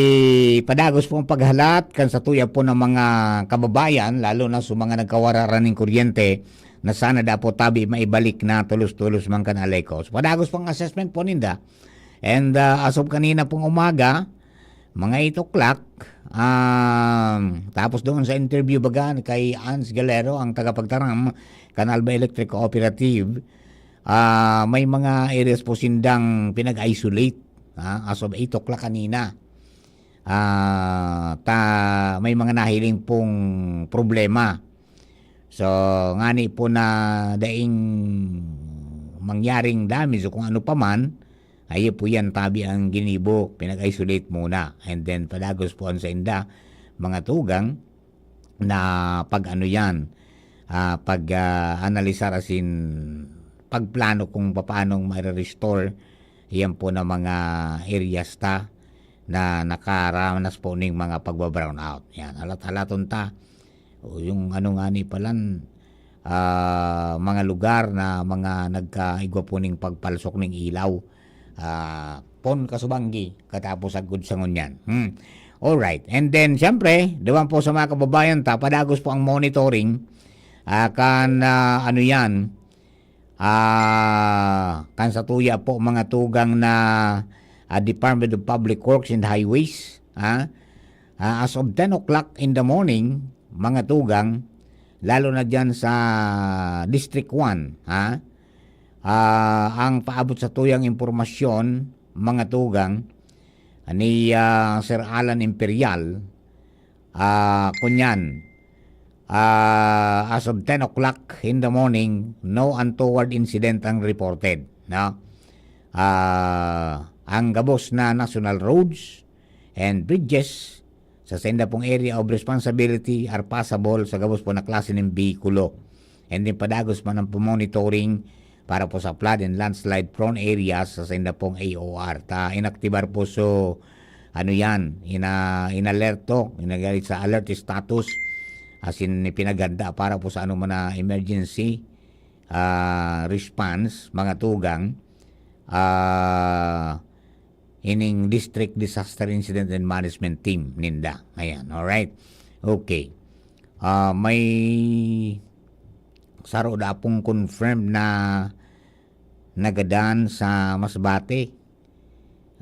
padagos po ang paghalat kan sa tuya po ng mga kababayan, lalo na sa mga nagkawararan ng kuryente, na sana da po tabi maibalik na tulos-tulos man kan alay ko. So, padagos pong assessment po ninda. And uh, as of kanina pong umaga, mga eight o'clock, um, tapos doon sa interview baga kay Ans Galero, ang tagapagtaram kan Alba Electric Cooperative, ah, may mga areas po sindang pinag-isolate, ah, as of eight o'clock kanina. Ah, ta, may mga nahiling pong problema. So, ngani po na daing mangyaring damage o kung ano pa man, ayo po yan, tabi ang ginibo, pinag-isolate muna. And then, padagos po ang sa inda, mga tugang, na pag-ano yan, ah, pag, ah, analisar as in, pagplano kung papaanong ma-restore yan po na mga areas ta na nakaranas po ning mga pagba-brownout. Yan, halat-halaton ta. O yung ano nga ni palan, ah, mga lugar na mga nagkaigwa po ning pagpalsok ning ilaw. Ah, pon kasubanggi, katapos agud sa ngunyan. Hmm. Alright. And then, siyempre, duman po sa mga kababayan ta, padagos po ang monitoring, ah, kan, ah, ano yan, ah, kan sa tuya po, mga tugang na, ah, Department of Public Works and Highways, ha? Ah, as of ten o'clock in the morning, mga tugang, lalo na dyan sa District one, ha? Ah, ang paabot sa tuyang impormasyon, mga tugang, ni, ah, Sir Alan Imperial, ah, kunyan, ah, as of ten o'clock in the morning, no untoward incident ang reported, no? Ah, ang gabos na national roads and bridges sa sainda pong area of responsibility are passable sa gabos po na klase ng behikulo. And then padagos man ang monitoring para po sa flood and landslide prone areas sa sainda pong A O R. Ta inaktibar po so ano yan, ina inalerto, inagalit sa alert status, as in pinaghanda para po sa ano man na emergency ah, response, mga tugang, ah, ining District Disaster Incident and Management Team ninda. Ayan, alright. Okay. Ah, may saro da pong confirmed na nagadan sa Masbate.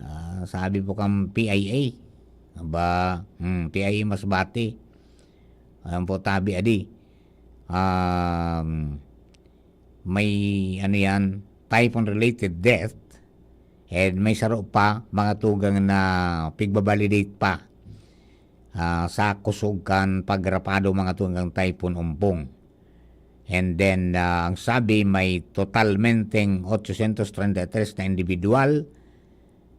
Ah, sabi po kan P I A. Aba, hmm, P I A Masbate. Ayan po, tabi adi. Um, may, ano yan, typhoon-related death. And may saro pa, mga tugang na pigbabalidate pa, ah, sa kusog kan pagrapado, mga tugang, Typhoon Umpong. And then, ah, ang sabi, may totalmenteng ochocientos treinta y tres na individual,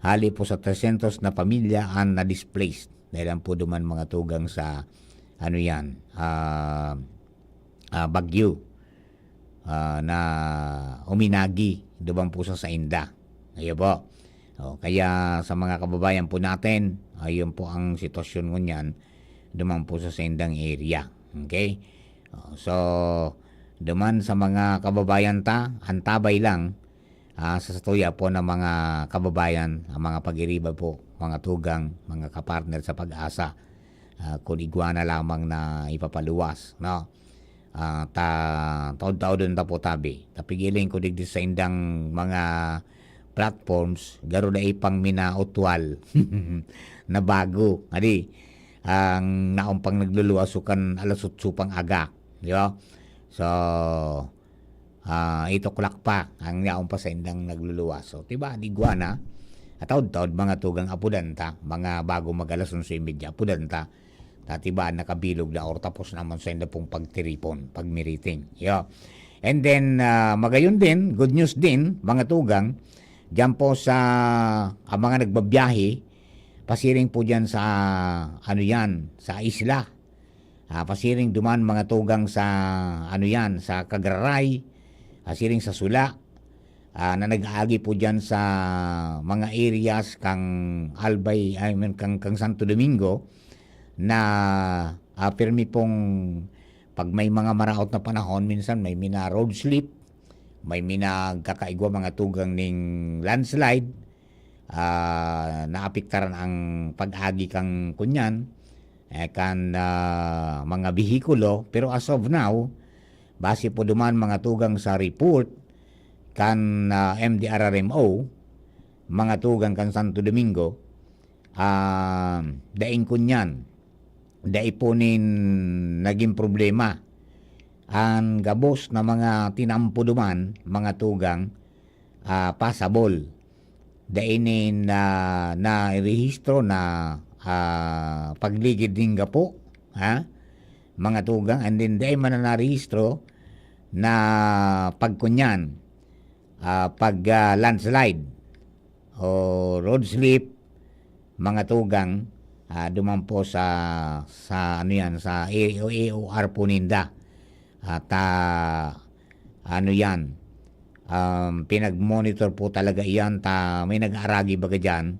hali po sa trescientos na pamilya ang na-displaced. Dahil ang po duman, mga tugang, sa, ano yan, ah, ah, bagyo, ah, na uminagi duman po sa sainda. Ayo po. O, kaya sa mga kababayan po natin, ayun po ang sitwasyon ngunyan duman po sa saindang area. Okay? O, so, duman sa mga kababayan ta, antabay lang, ah, sa satuya po ng mga kababayan, ang mga pag-iriba po, mga tugang, mga kapartner sa pag-asa, ah, kung igwa na lamang na ipapaluwas, no? Ah, ta taod-taodon ta po tabi. Ta pigiling ko digdi sa indang mga platforms, garo dai pang minautwal na bago. Adi, ang naong pang nagluluwas kan alas otso pang aga, di ba? So, ah, eight o'clock pa ang yaon pa sa indang nagluluwas. So, di ba, di gwa na. At taod-taod, mga tugang, apudan ta, mga bago mag alas onse y media, apudan ta. Dati ba, nakabilog na or tapos naman sa inda pong pagtiripon, pagmiriting. Yo. And then, ah, magayon din, good news din, mga tugang, dyan po sa, ang mga nagbabiyahe, pasiring po dyan sa, ano yan, sa isla. Ah, pasiring duman, mga tugang, sa, ano yan, sa Cagraray, pasiring sa Sula, ah, na nag-aagi po dyan sa mga areas kang Albay, I mean, kang, kang Santo Domingo, na, ah, pirmi pong Pag may mga maraot na panahon, minsan may mina road slip, may mina kakaigwa mga tugang ning landslide, ah, naapektaran ang pag-agi kan kunyan, eh, kan, ah, mga behikulo. Pero as of now, base po duman mga tugang sa report kan, ah, M D R R M O, mga tugang kan Santo Domingo, ah, daing kunyan, dai po nin naging problema. An gabos na mga tinampo duman, mga tugang, ah, passable. Dai nin, ah, narehistro na, ah, pagligid nin gapo, ha? Mga tugang, and then dai man na narehistro na pagkunyan, ah, pag, ah, landslide o road slip, mga tugang, ah, duman po sa, sa ano yan, sa A O R po ninda. At, ah, ano yan, um, pinag-monitor po talaga iyan. Ta, may nag-aaragi baga dyan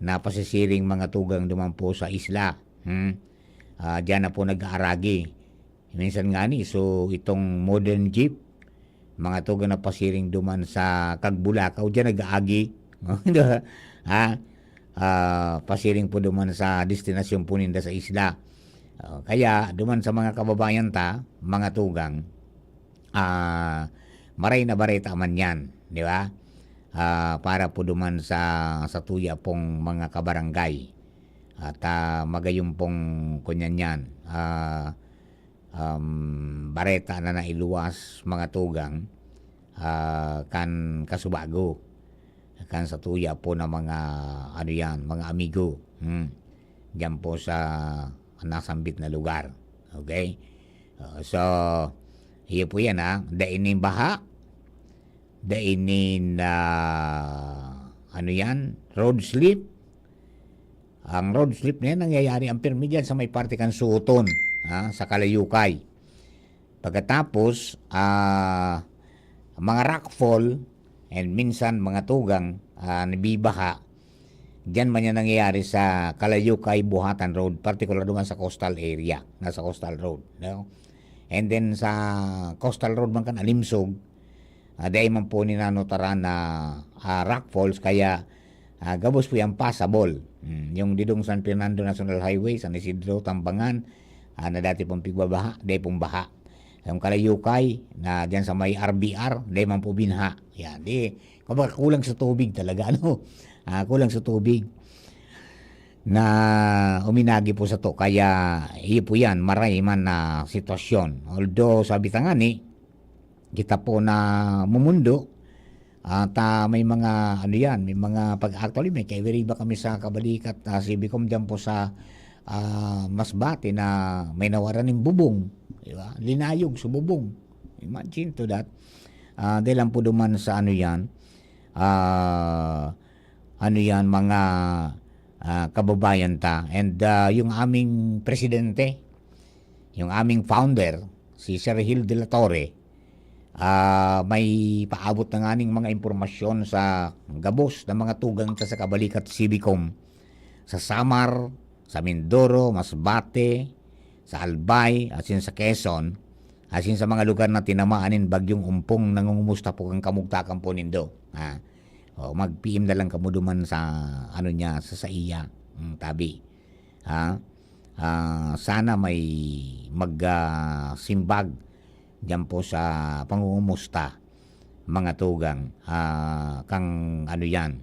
na pasisiring mga tugang duman po sa isla. Hmm? Ah, dyan na po nag-aaragi. Minsan nga ni, so itong modern jeep, mga tugang na pasiring duman sa Kagbulakaw, dyan nag-aagi. Ha? Ah, pasiring po duman sa destinasyon po ninda sa isla. Ah, kaya duman sa mga kababayan ta, mga tugang, ah, maray na bareta man yan, di ba? Ah, para po duman sa, sa tuya pong mga kabarangay. At, ah, magayong pong kunyan yan. Ah, um, bareta na nailuwas, mga tugang, ah, kan kasubago, kan sa tuya po na mga, ano yan, mga amigo. Hmm. Diyan po sa nasambit na lugar. Okay? Ah, so, iyo po yan, ha. Dai nin baha, dai nin, ah, ano yan, road slip. Ang road slip na yan, nangyayari ang pirmi dyan sa may parte kan Suoton, ha, sa Kalayukay. Pagkatapos, ah, mga rockfall, and minsan mga tugang, ah, nabibaha, diyan man yan nangyayari sa Kalayukay, Buhatan Road, partikular naman sa coastal area, nasa coastal road, no? And then sa coastal road man kan Alimsog, ah, dai man po ninanotaran na, ah, rock falls, kaya, ah, gabos po yan passable. Hmm, yung didong San Fernando National Highway, San Isidro, Tambangan, ah, na dati pong pigbabaha, dai pong baha. Yung Kalayukay, na diyan sa may R B R, dai man po binaha. Yan, di, kumbaga kulang sa tubig talaga, ano? Ah, kulang sa tubig na uminagi po sa to. Kaya, iyo po yan, maray man na sitwasyon. Although, sabi ta nga ni, kita po na mumundo, at, ah, may mga, ano yan, may mga pag-, actually, may kairiba kami sa Kabalikat, ah, Civicom dyan po sa, ah, Masbate na may nawaran ng bubong, di ba? Linayog sa bubong. Imagine to that. Ah, dahil lang po duman sa ano yan, ah, ano yan, mga, ah, kababayan ta. And, ah, yung aming presidente, yung aming founder, si Sir Gil de la Torre, ah, may paabot na nganing mga impormasyon sa gabos na mga tugang ta sa Kabalikat Civicom, sa Samar, sa Mindoro, Masbate, sa Albay, asin sa Quezon, asin sa mga lugar na tinamaan nin Bagyong Umpong. Nangungumusta po kan kamugtakan po nindo, ha? O, mag-P M na lang kamo duman sa, ano niya, sa, sa iya, mm, tabi. Ha? Ah, sana may mag, ah, simbag diyan po sa pangungumusta, mga tugang, ah, kang ano yan,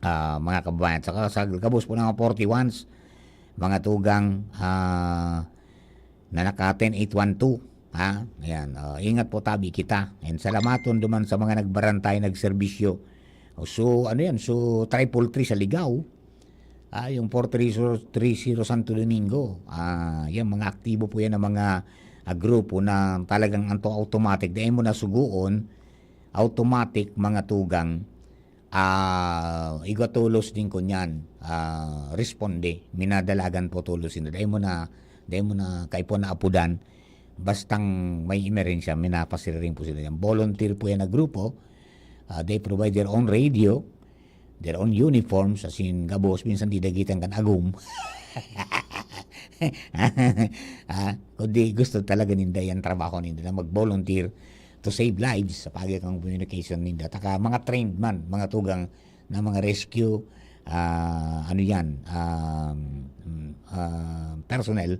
ah, mga kababayan. Saka sa gabos po ng forty-ones, mga tugang, ah, na naka ten eight one two, ha? Ayan, oh, ingat po tabi kita. And salamaton duman sa mga nagbarantay, nagserbisyo. So, ano yan? So, triple three sa Ligao. Ah, yung four three zero, three zero Santo Domingo. Ah, yan, mga aktibo po yan ng mga, ah, grupo na talagang anto automatic. Dahil mo na sugoon, automatic, mga tugang, ah, igwa tolos din kunyan, ah, responde. Minadalagan po tolos sila. Dahil mo na, dahil mo na kaipon na apudan, bastang may emerensya, minapasiriring po sila yan. Volunteer po yan na grupo. Ah, they provide their own radio, their own uniforms, asin gabos, minsan didagitan kan agom. Ah, kundi gusto talaga ninda yan trabaho ninda na mag-volunteer to save lives sa pagi kan communication ninda. Taka mga trained man, mga tugang na mga rescue, ah, ano yan, um, mm, ah, personnel,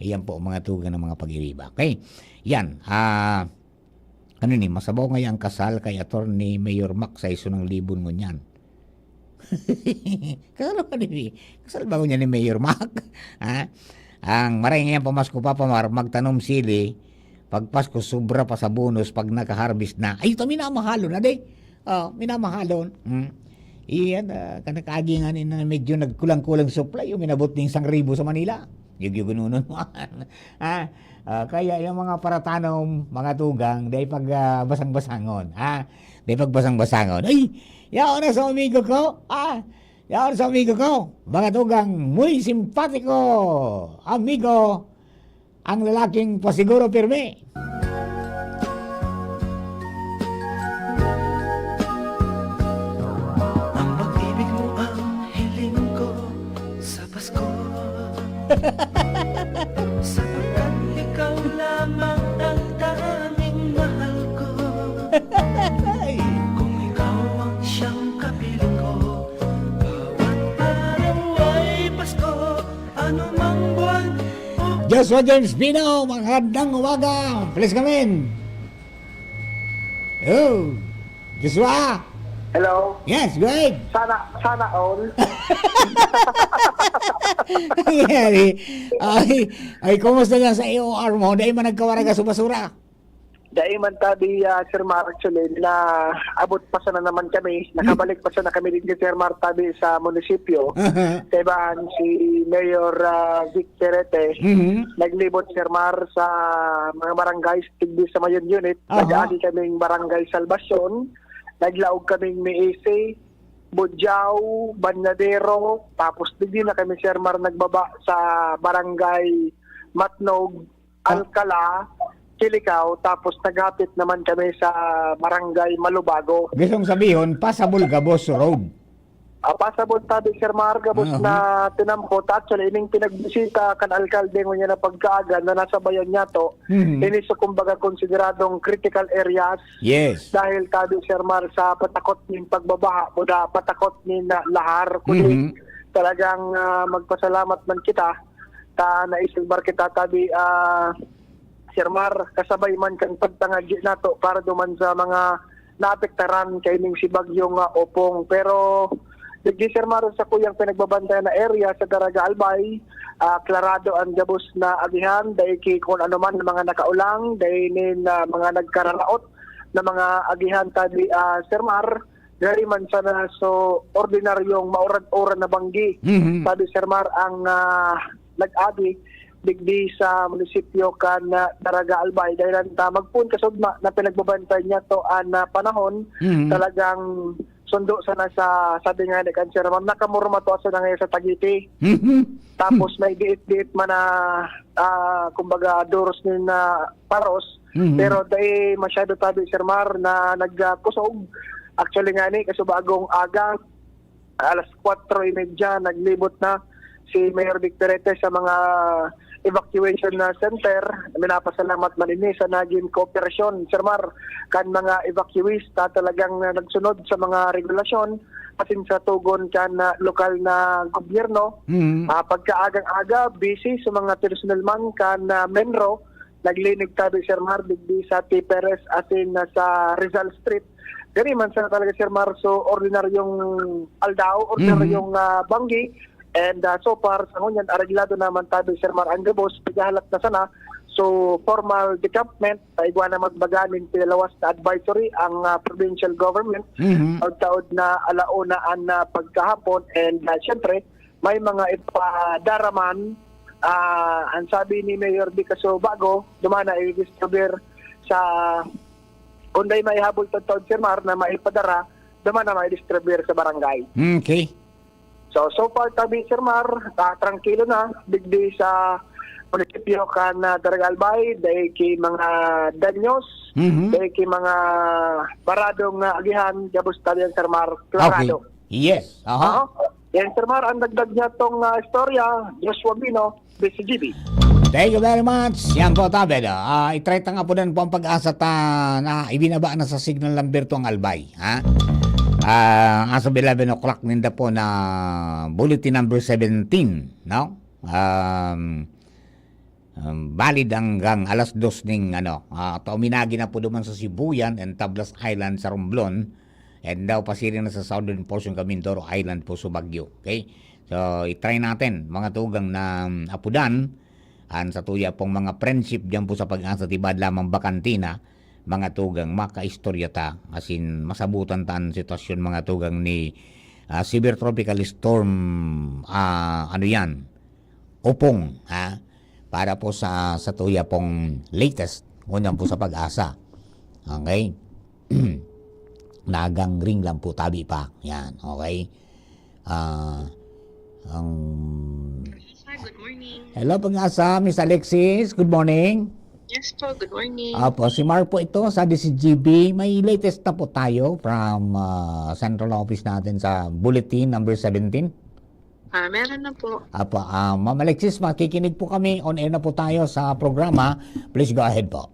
yan po, mga tugang ng mga pag-iiba. Okay? Yan, ah, ano ni, masabaw ngaya ang kasal kay Attorney Mayor Mac sa iso ng libon ngunyan. Kasal ba ni, kasal ba ngunyan ni Mayor Mac? Ha? Ang maray ngayang pamasko, Papa Mar, magtanom sili, pag Pasko, sobra pa sa bonus pag naka-harvest na. Ay, ito, minamahalon na, di? Oh, minamahalon. Hmm. Iyan, ah, kanakaagi nga ni na medyo nagkulang-kulang supply, yung minabot ning isang ribo sa Manila. Yugyo gununon mo. Ah, ah, kaya yung mga paratanom, mga tugang, dai pag, ah, basang-basangon. Ah, dai pag basang-basangon. Ay, yaon na sa amigo ko. Ah, yaon sa amigo ko. Mga tugang, muy simpatiko. Amigo, ang lalaking pasiguro pirmi. Ang pag-ibig mo ang hiling ko sa Pasko. Sapagkat ikaw lamang ang tanging mahal ko. Kung ikaw ang siyang kapiling ko, bawat araw ay Pasko, anumang buwan o Joshua James Pino, magandang umaga. Please come in. Oh, Joshua. Hello. Yes, go ahead. Sana, sana all. Ay, ay, ay, kumusta na sa A O R mo? Dai man nagkawaraga sa basura? Dai man tabi, ah, Sir Mar, actually, na abot pa sana naman kami. Nakabalik pa sana kami din, Sir Mar, tabi sa munisipyo. Aha. Kaibahan si Mayor, ah, Vic Terete. Mhm. Naglibot, Sir Mar, sa mga barangays, tigdi sa Mayon Unit. Aha. Nag-agi kaming Barangay Salvacion. Naglaog kaming Miisi, Bujao, Banyadero. Tapos, digdi na kami, Sir Mar, nagbaba sa Barangay Matnog, Ah. Alcala, Kilicao. Tapos, naghapit naman kami sa Barangay Malubago. Gustong sabihon, passable gabos road. Ah, passable tabi, Sir Mar, gabos Aha. na tinampot. Actually, ining pinagbisita kan alkalde ngunyan na pagkaaga na nasabayan niya to, Mhm. ini sa kumbaga konsideradong critical areas. Yes. Dahil tabi, Sir Mar, sa patakot nin pagbabaha, buda patakot nin, ah, lahar. Kundi Mhm. talagang, ah, magpasalamat man kita ta naisalbar kita tabi, ah, Sir Mar, kasabay man kan pagtangad nato para duman sa mga naapektaran kaining si Bagyong, ah, Opong. Pero digdi, Sir Mar, sa kuyang pinagbabantayan na area sa Daraga Albay, ah, klarado ang gabos na agihan, dai ki kun ano man mga nakaulang, dai nin, ah, mga nagkararaot na mga agihan tabi, ah, Sir Mar, dai man sana so ordinaryong maurad-uran na banggi. Mhm. Tabi, Sir Mar, ang, ah, nag-agi digdi sa munisipyo kan, ah, Daraga Albay. Dahil ang ta magpoon kasugma na pinagbabantay niya to an, ah, panahon, Mhm. talagang sundo sana sa, sabi nga ni kan Sir Mar, nakamurma to sana ngayon sa Tagiti. Mhm. Tapos may diit-diit man na, ah, kumbaga, duros nin, ah, paros. Mhm. Pero dai masyado tabi, Sir Mar, na nagkusog. Actually nga ni, kasubagong aga, alas kwatro y media, naglibot na si Mayor Vic Perete sa mga evacuation na center. Minapasalamat man ini sa naging kooperasyon, Sir Mar, kan mga evacuees na talagang, ah, nagsunod sa mga regulasyon asin sa tugon kan, ah, lokal na gobyerno. Mhm. Ah, pagkaagang-aga, busy sa mga personel man kan, ah, MENRO, naglinig tabi, Sir Mar, digdi sa T. Perez asin na sa Rizal Street. Gani man sana talaga, Sir Mar, so ordinaryong aldaw, ordinaryong, Mhm. ah, banggi. And, ah, so far, sa ngunyan, areglado naman tabi, Sir Mar, ang gabos, pighahalat na sana. So, formal decampment, ta igwa na magbaga nin pinalawas na advisory ang, ah, provincial government. Mhm. Taod-taod na alauna an, ah, pagkahapon. And, ah, syempre, may mga ipadaraman, ah, ang sabi ni Mayor Vic Asobago, duman na i-distribute sa, kung dai maihabol taod-taod, Sir Mar, na maipadara, duman na mai-distribute sa barangay. Okay. So, so far, tabi, Sir Mar, ah, trangkilo na, digdi sa munisipyo kan, ah, Daraga Albay, dai ki mga danyos, Mhm. dai ki mga baradong, ah, agihan, gabos tabi yan, Sir Mar, klarado. Okay. Yes. Aha. Oo. Yan, Sir Mar, ang dagdag niya tong, ah, istorya, Joshua Bino, Thank you very much. Yan po, tabi, no? Ah, i-try ta nga po din po ang pag-asa ta na ibinaba na sa signal number two ang Albay, ha? Ah, as of eleven o'clock ninda po na bulletin number seventeen, no? Um, um, valid hanggang alas dos ning, ano, ah, tauminagi na po duman sa Sibuyan and Tablas Island sa Romblon. And daw pasiring na sa southern portion ka Mindoro Island po sa Baguio. Okay? So, i-try natin, mga tugang na, um, apudan, an sa tuya pong mga friendship diyan po sa pag-asa, tibad lamang bakantina, mga tugang, makaistorya ta, as in, masabutan ta an sitwasyon, mga tugang, ni, ah, severe tropical storm, ah, ano yan, Opong, ha? Para po sa, sa tuya pong latest, ngunyan po sa pag-asa. Okay? Nagang ring lang po, tabi pa. Yan, okay? Ah, ang Sir, good morning. Hello, Pag-asa, Miss Alexis. Good morning. Yes po, good morning. Apo, si Mar po ito sa D C G B. May latest na po tayo from, ah, central office natin sa bulletin number seventeen. Ah, meron na po. Apo, ah, Ma'am Alexis, makikinig po kami. On air na po tayo sa programa. Please go ahead po.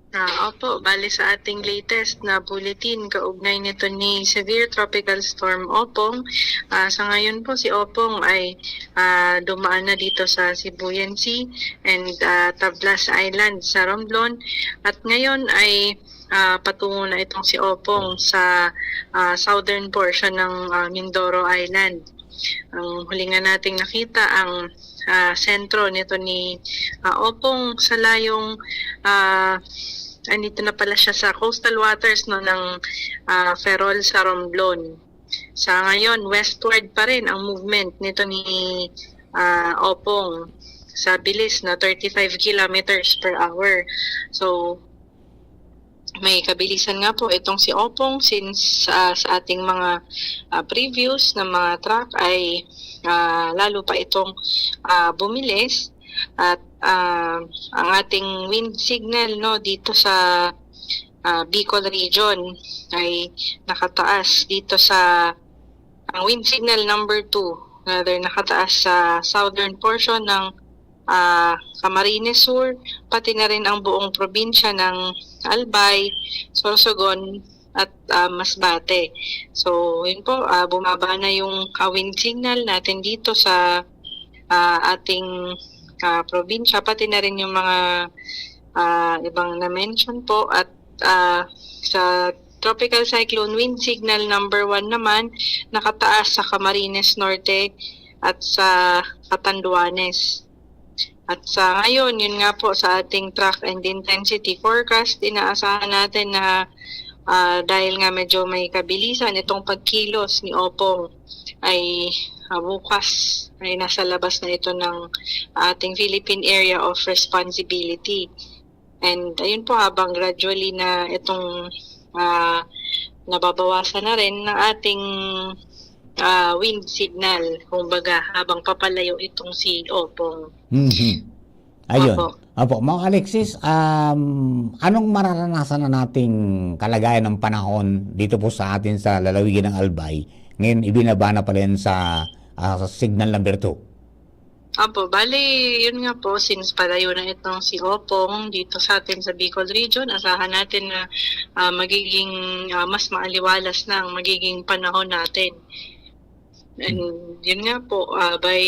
Ah, opo, bali sa ating latest na bulletin kaugnay nito ni Severe Tropical Storm Opong, ah, sa ngayon po si Opong ay, ah, dumaan na dito sa Sibuyan Sea and, ah, Tablas Island sa Romblon. At ngayon ay, ah, patungo na itong si Opong sa, ah, southern portion ng, ah, Mindoro Island. Ang huli nga nating nakita, ang, ah, sentro nito ni, ah, Opong sa layong, ah, andito na pala siya sa coastal waters, no, ng, ah, Ferrol sa Romblon. Sa ngayon, westward pa rin ang movement nito ni, ah, Opong sa bilis na thirty-five kilometers per hour. So, may kabilisan nga po itong si Opong since, ah, sa ating mga, ah, previous na mga track ay, ah, lalo pa itong, ah, bumilis at, ah, ang ating wind signal, no, dito sa, ah, Bicol region ay nakataas dito sa, ang wind signal number two, rather, nakataas sa southern portion ng, ah, Camarines Sur, pati na rin ang buong probinsya ng Albay, Sorsogon, at, ah, Masbate. So, yun po, ah, bumaba na yung, ah, wind signal natin dito sa, ah, ating, ah, probinsya, pati na rin yung mga, ah, ibang na-mention po. At, ah, sa Tropical Cyclone Wind Signal number one naman, nakataas sa Camarines Norte at sa Catanduanes. At sa ngayon, yun nga po, sa ating track and intensity forecast, inaasahan natin na, ah, dahil nga medyo may kabilisan itong pagkilos ni Opong, ay, ah, bukas ay nasa labas na ito ng ating Philippine Area of Responsibility. And ayun po, habang gradually na itong, ah, nababawasan na rin ng ating, ah, wind signal, kumbaga, habang papalayo itong si Opong. Mhm. Ayun. Opo. Opo, Ma'am Alexis, um, anong mararanasan na nating kalagayan ng panahon dito po sa atin sa lalawigan ng Albay? Ngayon, ibinaba na pala yan sa, ah, sa signal number two. Opo, bali, yun nga po, since palayo na itong si Opong dito sa atin sa Bicol region, asahan natin na, ah, magiging, ah, mas maaliwalas na ang magiging panahon natin. And yun nga po, ah, by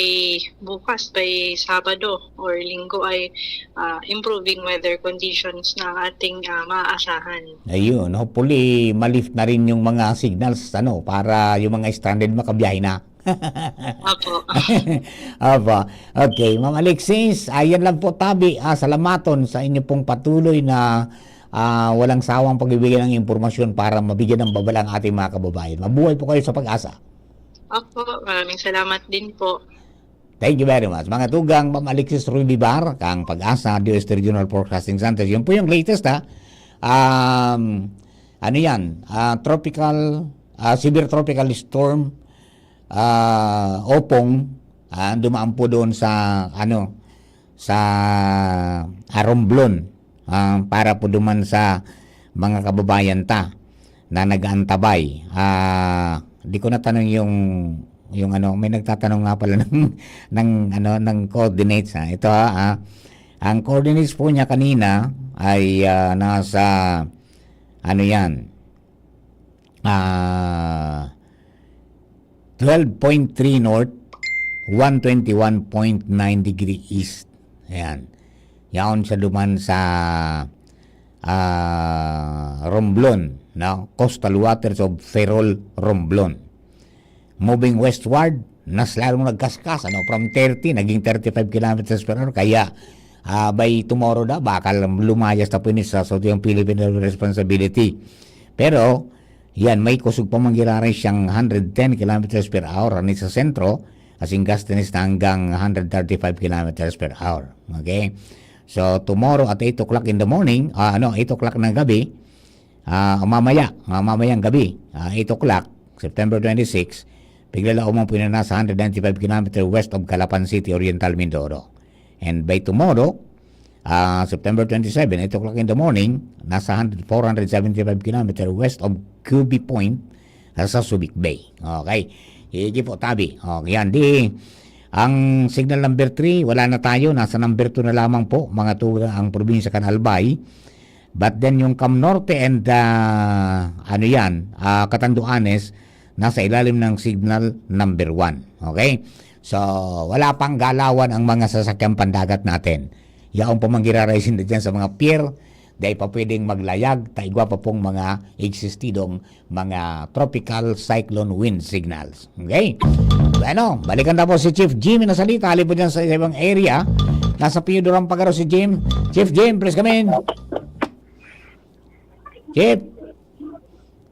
bukas, by Sabado or Linggo ay, ah, improving weather conditions na ang ating, ah, maaasahan. Ayun, hopefully, ma-lift na rin yung mga signals, ano, para yung mga stranded makabiyahe na. Opo. Opo. Okay, Ma'am Alexis, ayan lang po, tabi, ah, salamaton sa inyo pong patuloy na, ah, walang sawang pagbibigay ng impormasyon para mabigyan ng babala ang ating mga kababayan. Mabuhay po kayo sa Pag-asa. Opo, maraming salamat din po. Thank you very much. Mga tugang, Ma'am Alexis Ruy Bibar, kang Pag-asa, D O S T Regional Forecasting Center. Yun po yung latest, ha. Um, ano yan? Ah, tropical, ah, severe tropical storm, ah, Opong, ah, dumaan po doon sa, ano, sa Aromblon, ah, para po duman sa mga kababayan ta na nag-aantabay. Ah, di ko natanong yung yung ano, may nagtatanong nga pala ng, ng, ano, ng coordinates, ha. Ito, ha, ha. Ang coordinates po niya kanina ay, ah, nasa, ano yan, ah, twelve point three north, one twenty-one point nine degree east. Ayan. Yaon siya duman sa, ah, Romblon, no? Coastal waters of Ferrol, Romblon. Moving westward, mas lalong nagkaskas, ano, from thirty, naging thirty-five kilometers per hour. Kaya, ah, by tomorrow na, baka lumayas na po ini sa, sa yung Philippine Responsibility. Pero, yan, may kusog pa man giraray siyang hundred ten kilometers per hour, ani sa sentro, asin gastenes na hanggang hundred thirty-five kilometers per hour. Okay? So, tomorrow at eight o'clock in the morning, ah, ano, eight o'clock ng gabi, ah, mamaya, ah, mamayang gabi, ah, eight o'clock, September twenty-six, piglalauman po na nasa hundred ninety-five kilometer west of Calapan City, Oriental Mindoro. And by tomorrow, ah, September twenty-seven, eight o'clock in the morning, nasa hundred, four hundred seventy-five kilometer west of Q B Point, ah, sa Subic Bay. Okay. Sige po, tabi. Okay, yan. Di, ang signal number three, wala na tayo. Nasa number two na lamang po, mga tuga ang probinsya kan Albay. But then, yung Cam Norte and, ah, ano yan, ah, Catanduanes, nasa ilalim ng signal number one. Okay? So, wala pang galawan ang mga sasakyang pandagat natin. Yaon pa man giraray sinda dyan sa mga pier, dai pa pwedeng maglayag, ta igwa pa pong mga eksistidong mga tropical cyclone wind signals. Okay? Bueno, balikan na po si Chief Jimmy na salita, halin po dyan sa ibang area. Nasa Pio Duran pa garo si Jim. Chief Jim, please come in. Chief.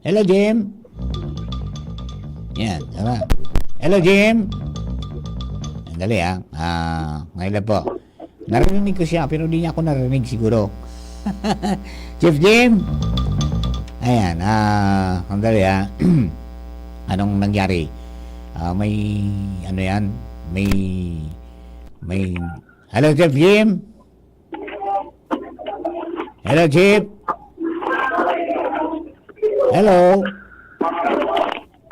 Hello, Jim. Yan, tara. Hello, Jim. Sandali, ah. Ah, ngayon lang po. Narinig ko siya, pero di niya ako narinig siguro. Chief Jim? Ayan, ah, sandali, ah. Anong nangyari? Ah, may, ano yan? May, may, hello, Chief Jim? Hello, Chief? Hello?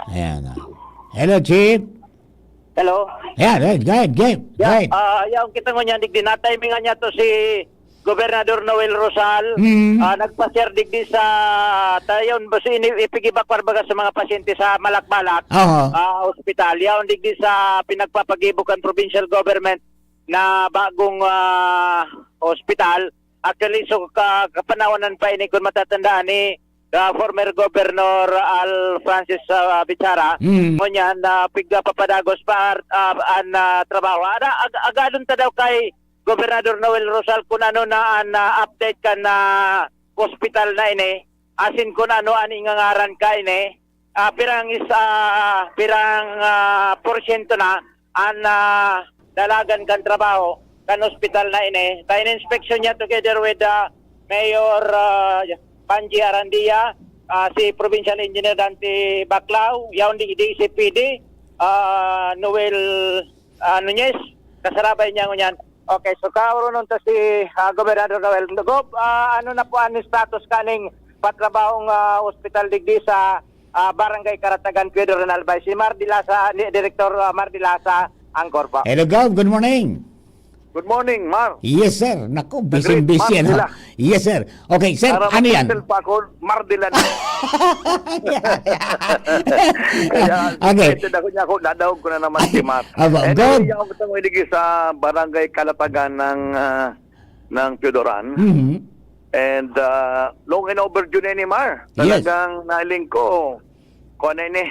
Ayan, ah. Hello, Chief? Hello? Ayan, ayan, go ahead, Chief. Go Yeah, ahead. ah, yaon kita ngunyan, digdi na-timingan niya to si Gobernador Noel Rosal. Mm. Ah, nagpa-share digdi sa tayon, basi ini-, ipigibak para baga sa mga pasyente sa Malakbalak, Oho. ah, ospital. Yaon digdi sa pinagpapagibo kan provincial government na bagong, ah, ospital. Actually, so, ka-, kapanawanan pa ini, kung matatandaan ni, ah, former Governor Al Francis, ah, Bichara, Mm. ngunyan, ah, pigpapadagos pa, ah, an, ah, trabaho. Ada, ag-, agadon ta daw kay Gobernador Noel Rosal kung ano na an, ah, update kan, ah, hospital na ini, asin kung ano an ingangaran ka ini, ah, pirang is-, ah, pirang, ah, porsyento na an, ah, dalagan kan trabaho kan ospital na ini. Ta in-inspeksyon niya together with, ah, Mayor, ah, Panji Arandia, ah, si Provincial Engineer Dante Baclao, yaon di, D C P D, ah, Noel, ah, Nunez, kasarabay niya ngunyan. Okay, so kaoronon ta si, ah, Gobernador Noel. Gob, ah, ano na po ang status kaning patrabahong, ah, ospital digdi sa, ah, Barangay Karatagan, Pedro Renal Bay? Si Mar Dilasa, ni, Direktor, ah, Mar Dilasa, Angkor po. Hello, Gov. Good morning. Good morning, Mar. Yes, sir. Naku, The great busy-busy, Mar ano? Dila. Yes, sir. Okay, sir, Para ano yan? Mag-cancel pa ako, Mar Dila na. Kaya, Okay. excited ako niya ako, dadaog ko na naman si Mar. Aba, Anyway, good. yaon kita mo iligi sa Barangay Kalatagan ng, ah, ng Piodoran. Mhm. And, ah, long and overdue na ni Mar. Yes. Talagang nailing ko. Kuha na ini.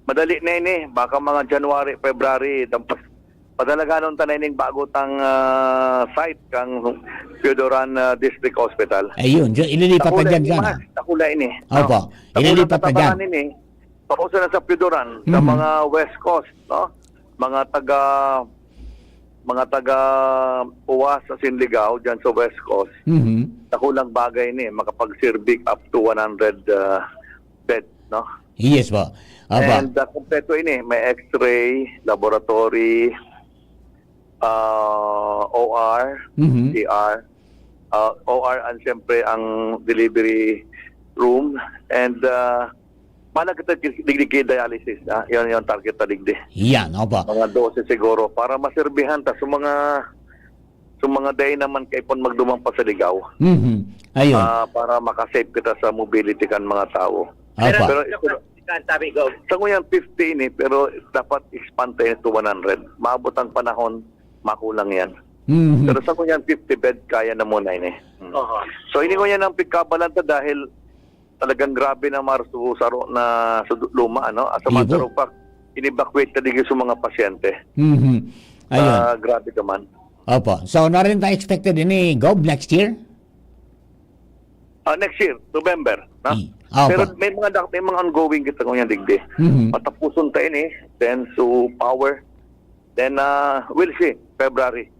Madali na ini. Baka mga January, February, dampas. Padalaganon ta na ining bago tang, ah, site kang Piodoran, ah, District Hospital. Ayun, dyan, ililipat na Dakula dyan, ini, dyan, Mar. ah. Dakula ini. Opo, No? Dakula ililipat na dyan. katabangan ini. Pauso na sa Piodoran, sa Mhm. mga West Coast, no? Mga taga, mga taga Uwas, asin Ligao, dyan sa West Coast. Mhm. Dakulang bagay ni, makapag-service up to one hundred, ah, bed, no? Yes po. Opo. And, ah, kompleto ini, may X-ray, laboratory, ah, O R, Mhm. C R, ah, O R, and siyempre ang delivery room. And, ah, Pala kita digdi ki dialysis, ah, yun yung target ta digdi. Yan, opo. Mga dose siguro para maserbihan ta sa mga, sa mga dai naman kaipon magduman pa sa ligaw. Mhm. Ayun. Ah, para maka-save kita sa mobility kan mga tao. Opo. Pero, pero, Kan tabi, go. Sa ngunyan, fifty ini, pero dapat expand tayo to one hundred. Maabot ang panahon, makulang yan. Mhm. Pero sa ngunyan, fifty bed, kaya na muna ini. Mm. Oho. So, ini ngunyan ang pagkabalanta dahil talagang grabe na, Mar, so, saro na sa du-, luma, ano? As a Ibo. matter of fact, in-evacuate na digdi sa mga pasyente. Mhm. Ayun. Ah, grabe naman. Opo. So, na rin ta expected ini, Gob, next year? Ah, next year, November, no? Mm. Opo. Pero may mga dak-, may mga ongoing kita ngunyan digdi. Mhm. Patapuson ta ini, then so power, then, ah, we'll see, February,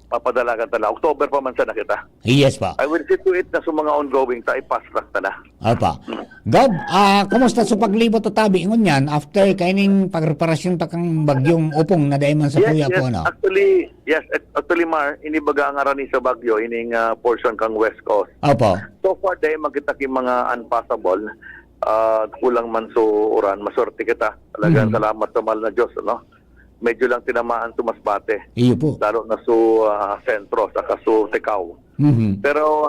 papadalagan ta na. October pa man sana kita. Yes, pa. I will see to it na sa mga ongoing ta, i-fast track ta na. Opo. Mm. Gob, ah, kumusta sa paglibot o tabi ngunyan after kaining pagreparasyon ta kang bagyong Opong na dai man sa Yes, tuya yes. po, ano? Actually, yes, ac-, actually, Mar, ini baga ang arani sa bagyo, ining, ah, portion kang West Coast. Opo. So far, dai man kita ki mga unpassable. Ah, kulang man so uran. Maswerte kita. Talagang Mhm. salamat sa mahal na Diyos, ano? Medyo lang tinamaan so Masbate. Iyo po. Lalo na so, ah, sentro, saka so Ticao. Mhm. Pero,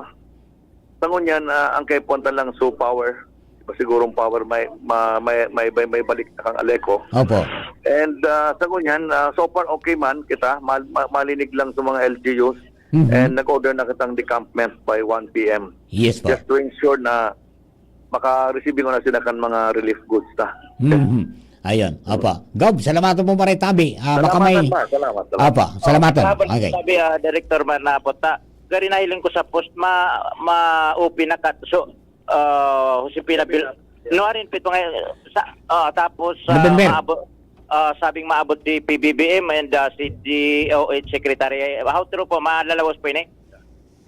sa ngunyan, ah, ang kaipuhan ta lang so power. Iba sigurong power may, ma-, may, may, may, may balik na kang Aleco. Opo. And, ah, sa ngunyan, ah, so far okay man kita. Ma-, ma-, malinig lang sa mga L G Us. Mhm. And nag-order na kitang decampment by one P M. Yes po. Just to ensure na maka-receive na sila kan mga relief goods ta. Mhm. Ayun, opo. Gob, salamat po, Pare Tabi. Ah, baka may Salamat, Mar. Salamat, salamat. Opo, salamat. Oh, salamat, Okay. Tabi, ah, Director Mar, na po ta. Gari nahiling ko sa post, ma-, ma-open na kat-, so, ah, Josefina Bil-, no, arin pito nga, sa, ah, tapos, ah, November. maabot, ah, sabing maabot si P B B M and, ah, si D O H Secretary. How true po, malalawas po ini?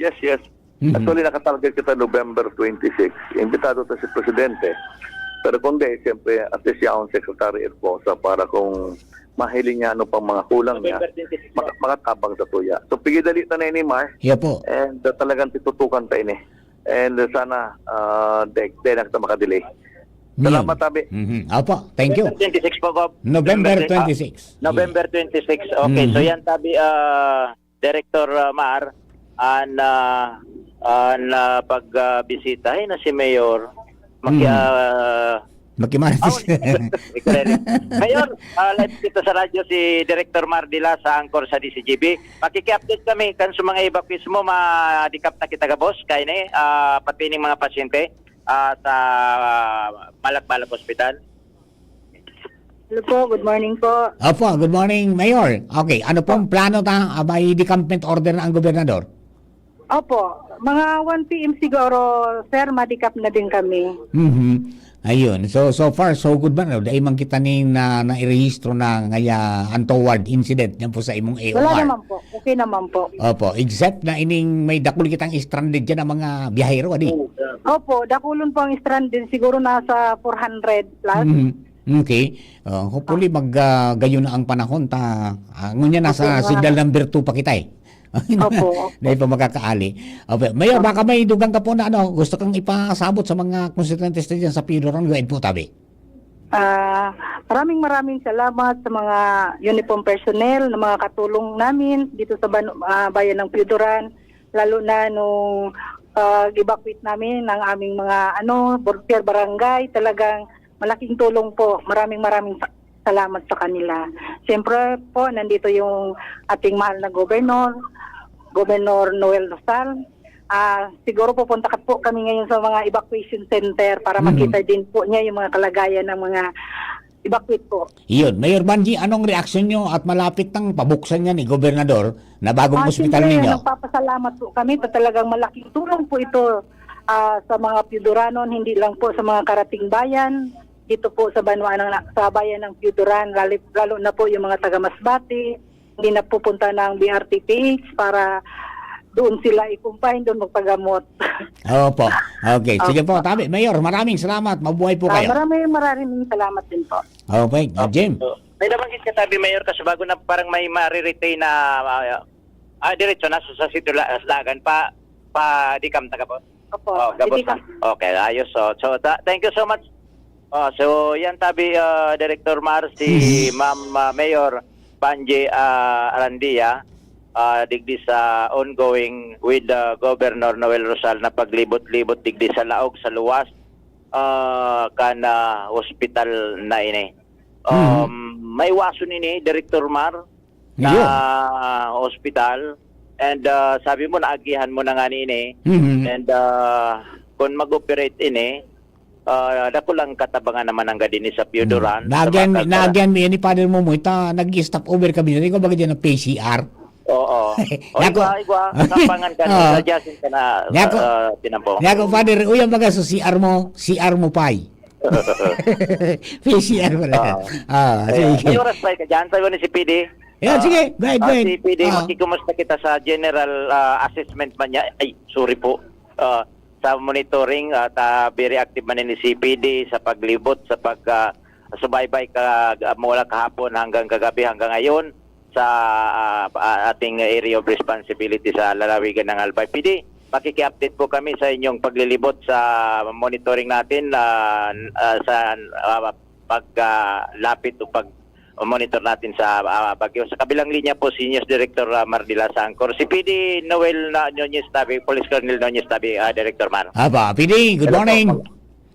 Yes, yes. Mhm. Actually, nakatarget kita November twenty-six. Imbitado ta si Presidente. Pero kung di, siyempre, at least yaon Secretary Herbosa para kung mahiling niya ano pang mga kulang niya, November twenty-six po. maka-, makatabang sa tuya. So, pigidali ta na ini, Mar. Yeah po. And, uh, talagang titutukan ta ini. And, uh, sana, uh, de, de na kita makadelay. Yan. Salamat, Tabi. Mhm. Opo, thank you. November twenty-six po, Gob. November November twenty-six. twenty-six. November twenty-six. Okay, so Mhm. yan, Tabi, ah, Director, ah, Mar, an, ah, an, ah, pag, ah, bisitahin na si Mayor, maki-, Hmm. ah, Makimarites. aw, Mayor, ah, live kita sa radyo si Director Mar Dilas, sa anchor sa D C G B. Makiki-update kami kan sa mga evacuees mo, ma-decamp na kita gabos, kaini, ah, pati ning mga pasyente, ah, sa Malakbalak Hospital. Hello po, good morning po. Opo, good morning, Mayor. Okay, ano pong plano ta? Ah, may decampment order na ang gobernador? Opo, mga one P M siguro, sir, ma-decamp na din kami. Mhm. Ayun. So, so far, so good man, no? Dai man kita ning na, nairehistro na ngaya untoward incident diyan po sa imong Wala A O R. naman po. Okay naman po. Opo, except na ining may dakul kitang stranded diyan ang mga biyahero, adi? Opo, dakulon po ang stranded. Siguro nasa four hundred plus. Mhm. Okay. Oh, hopefully, Ah. mag, ah, gayon na ang panahon. Ta, ah, ngunyan, nasa Okay, mga signal number two pa kita, eh. Opo, opo. Dahil pa makakaali. Opo. Mayor, Opo. baka may dugang ka po na ano, gusto kang ipasabot sa mga constituents dyan sa Pioduran, go ahead po, Tabi. Ah, maraming, maraming salamat sa mga uniform personnel na mga katulong namin dito sa ban-, ah, bayan ng Pioduran, lalo na nung pag-evacuate namin ng aming mga, ano, volunteer barangay. Talagang malaking tulong po. Maraming, maraming sa-, salamat sa kanila. Siyempre po, nandito yung ating mahal na gobernador, Gobernador Noel Rosal. Ah, siguro pupunta ka po kami ngayon sa mga evacuation center para Mhm. makita din po niya yung mga kalagayan ng mga evacuate po. Iyon. Mayor Banji, anong reaksyon nyo at malapit nang pabuksan niya ni Gobernador na bagong Ah, ospital siyempre, ninyo? nagpapasalamat po kami. Ta-, talagang malaking tulong po ito, ah, sa mga Pioduranon, hindi lang po sa mga karating bayan, dito po sa banwa ng, sa bayan ng Pioduran, lalo, lalo na po yung mga taga Masbate, hindi napupunta ng B R T P H para doon sila i-confine, doon magpagamot. Opo. Okay. Sige po, Opo. Tabi. Mayor, maraming salamat. Mabuhay po Ah, kayo. maraming, maraming salamat din po. Okay. Ah, Jim. So, may nabanggit ka, Tabi, Mayor, kasi bago na parang may ma-retain na, ah, ah, diretso na sa, sa Sitio La-, Lagan pa, pa Dicam, taga po? Opo, Oh, gabos Dicam. na. Okay, ayos. So, so, tha-, thank you so much. Ah, so yan tabi, ah, Director Mar, si Mhm. Ma'am, ah, Mayor Panji, ah, Arandia, ah, digdi sa ongoing with, ah, Governor Noel Rosal na paglibot-libot digdi sa laog sa luwas, ah, kan, ah, hospital na ini. Mhm. Um, maiwason ini, Director Mar, na Iyo. ospital. And, ah, sabi mo, naagihan mo na nga nini. Mhm. And, ah, kung mag-operate ini, ah, dakulang katabangan naman ang gadini sa Pioduran, Mm. sa Naagihan mga mi, kagura- naagihan mi ini, Father Momoy, ta nag-stop over kami. Ikaw ba ganyan ng P C R? Oo. O, Nako. igwa, igwa, kapangan ka na, Oo. adjustin ka na, Nako. ah, tinampo. Nako, Father, uyang baga sa C R mo, C R mo pa'y. P C R pala. Oo. Ah, Ayan. sige. May oras pa ka dyan, sabi ni si P D. Ayan, Ah, sige. Go ahead, go ah, ahead. si P D, Ah. makikumusta kita sa general, ah, assessment man niya. Ay, sorry po. Ah, sa monitoring, at, ah, very active man ni si P D sa paglibot, sa pag, ah, subaybay ka, ah, mula kahapon hanggang kagabi, hanggang ngayon sa, ah, ah, ating area of responsibility sa lalawigan ng Albay. P D, makiki-update po kami sa inyong paglilibot sa monitoring natin, ah, ah, sa, ah, pag, ah, lapit o pag-monitor natin sa, ah, bagyo. Sa kabilang linya po, si News Director, ah, Mar de la Sancor. Si P D Noel na Nunez Tabi, Police Colonel Nunez Tabi, ah, Director Mar. Apa, P D, good Hello po. morning.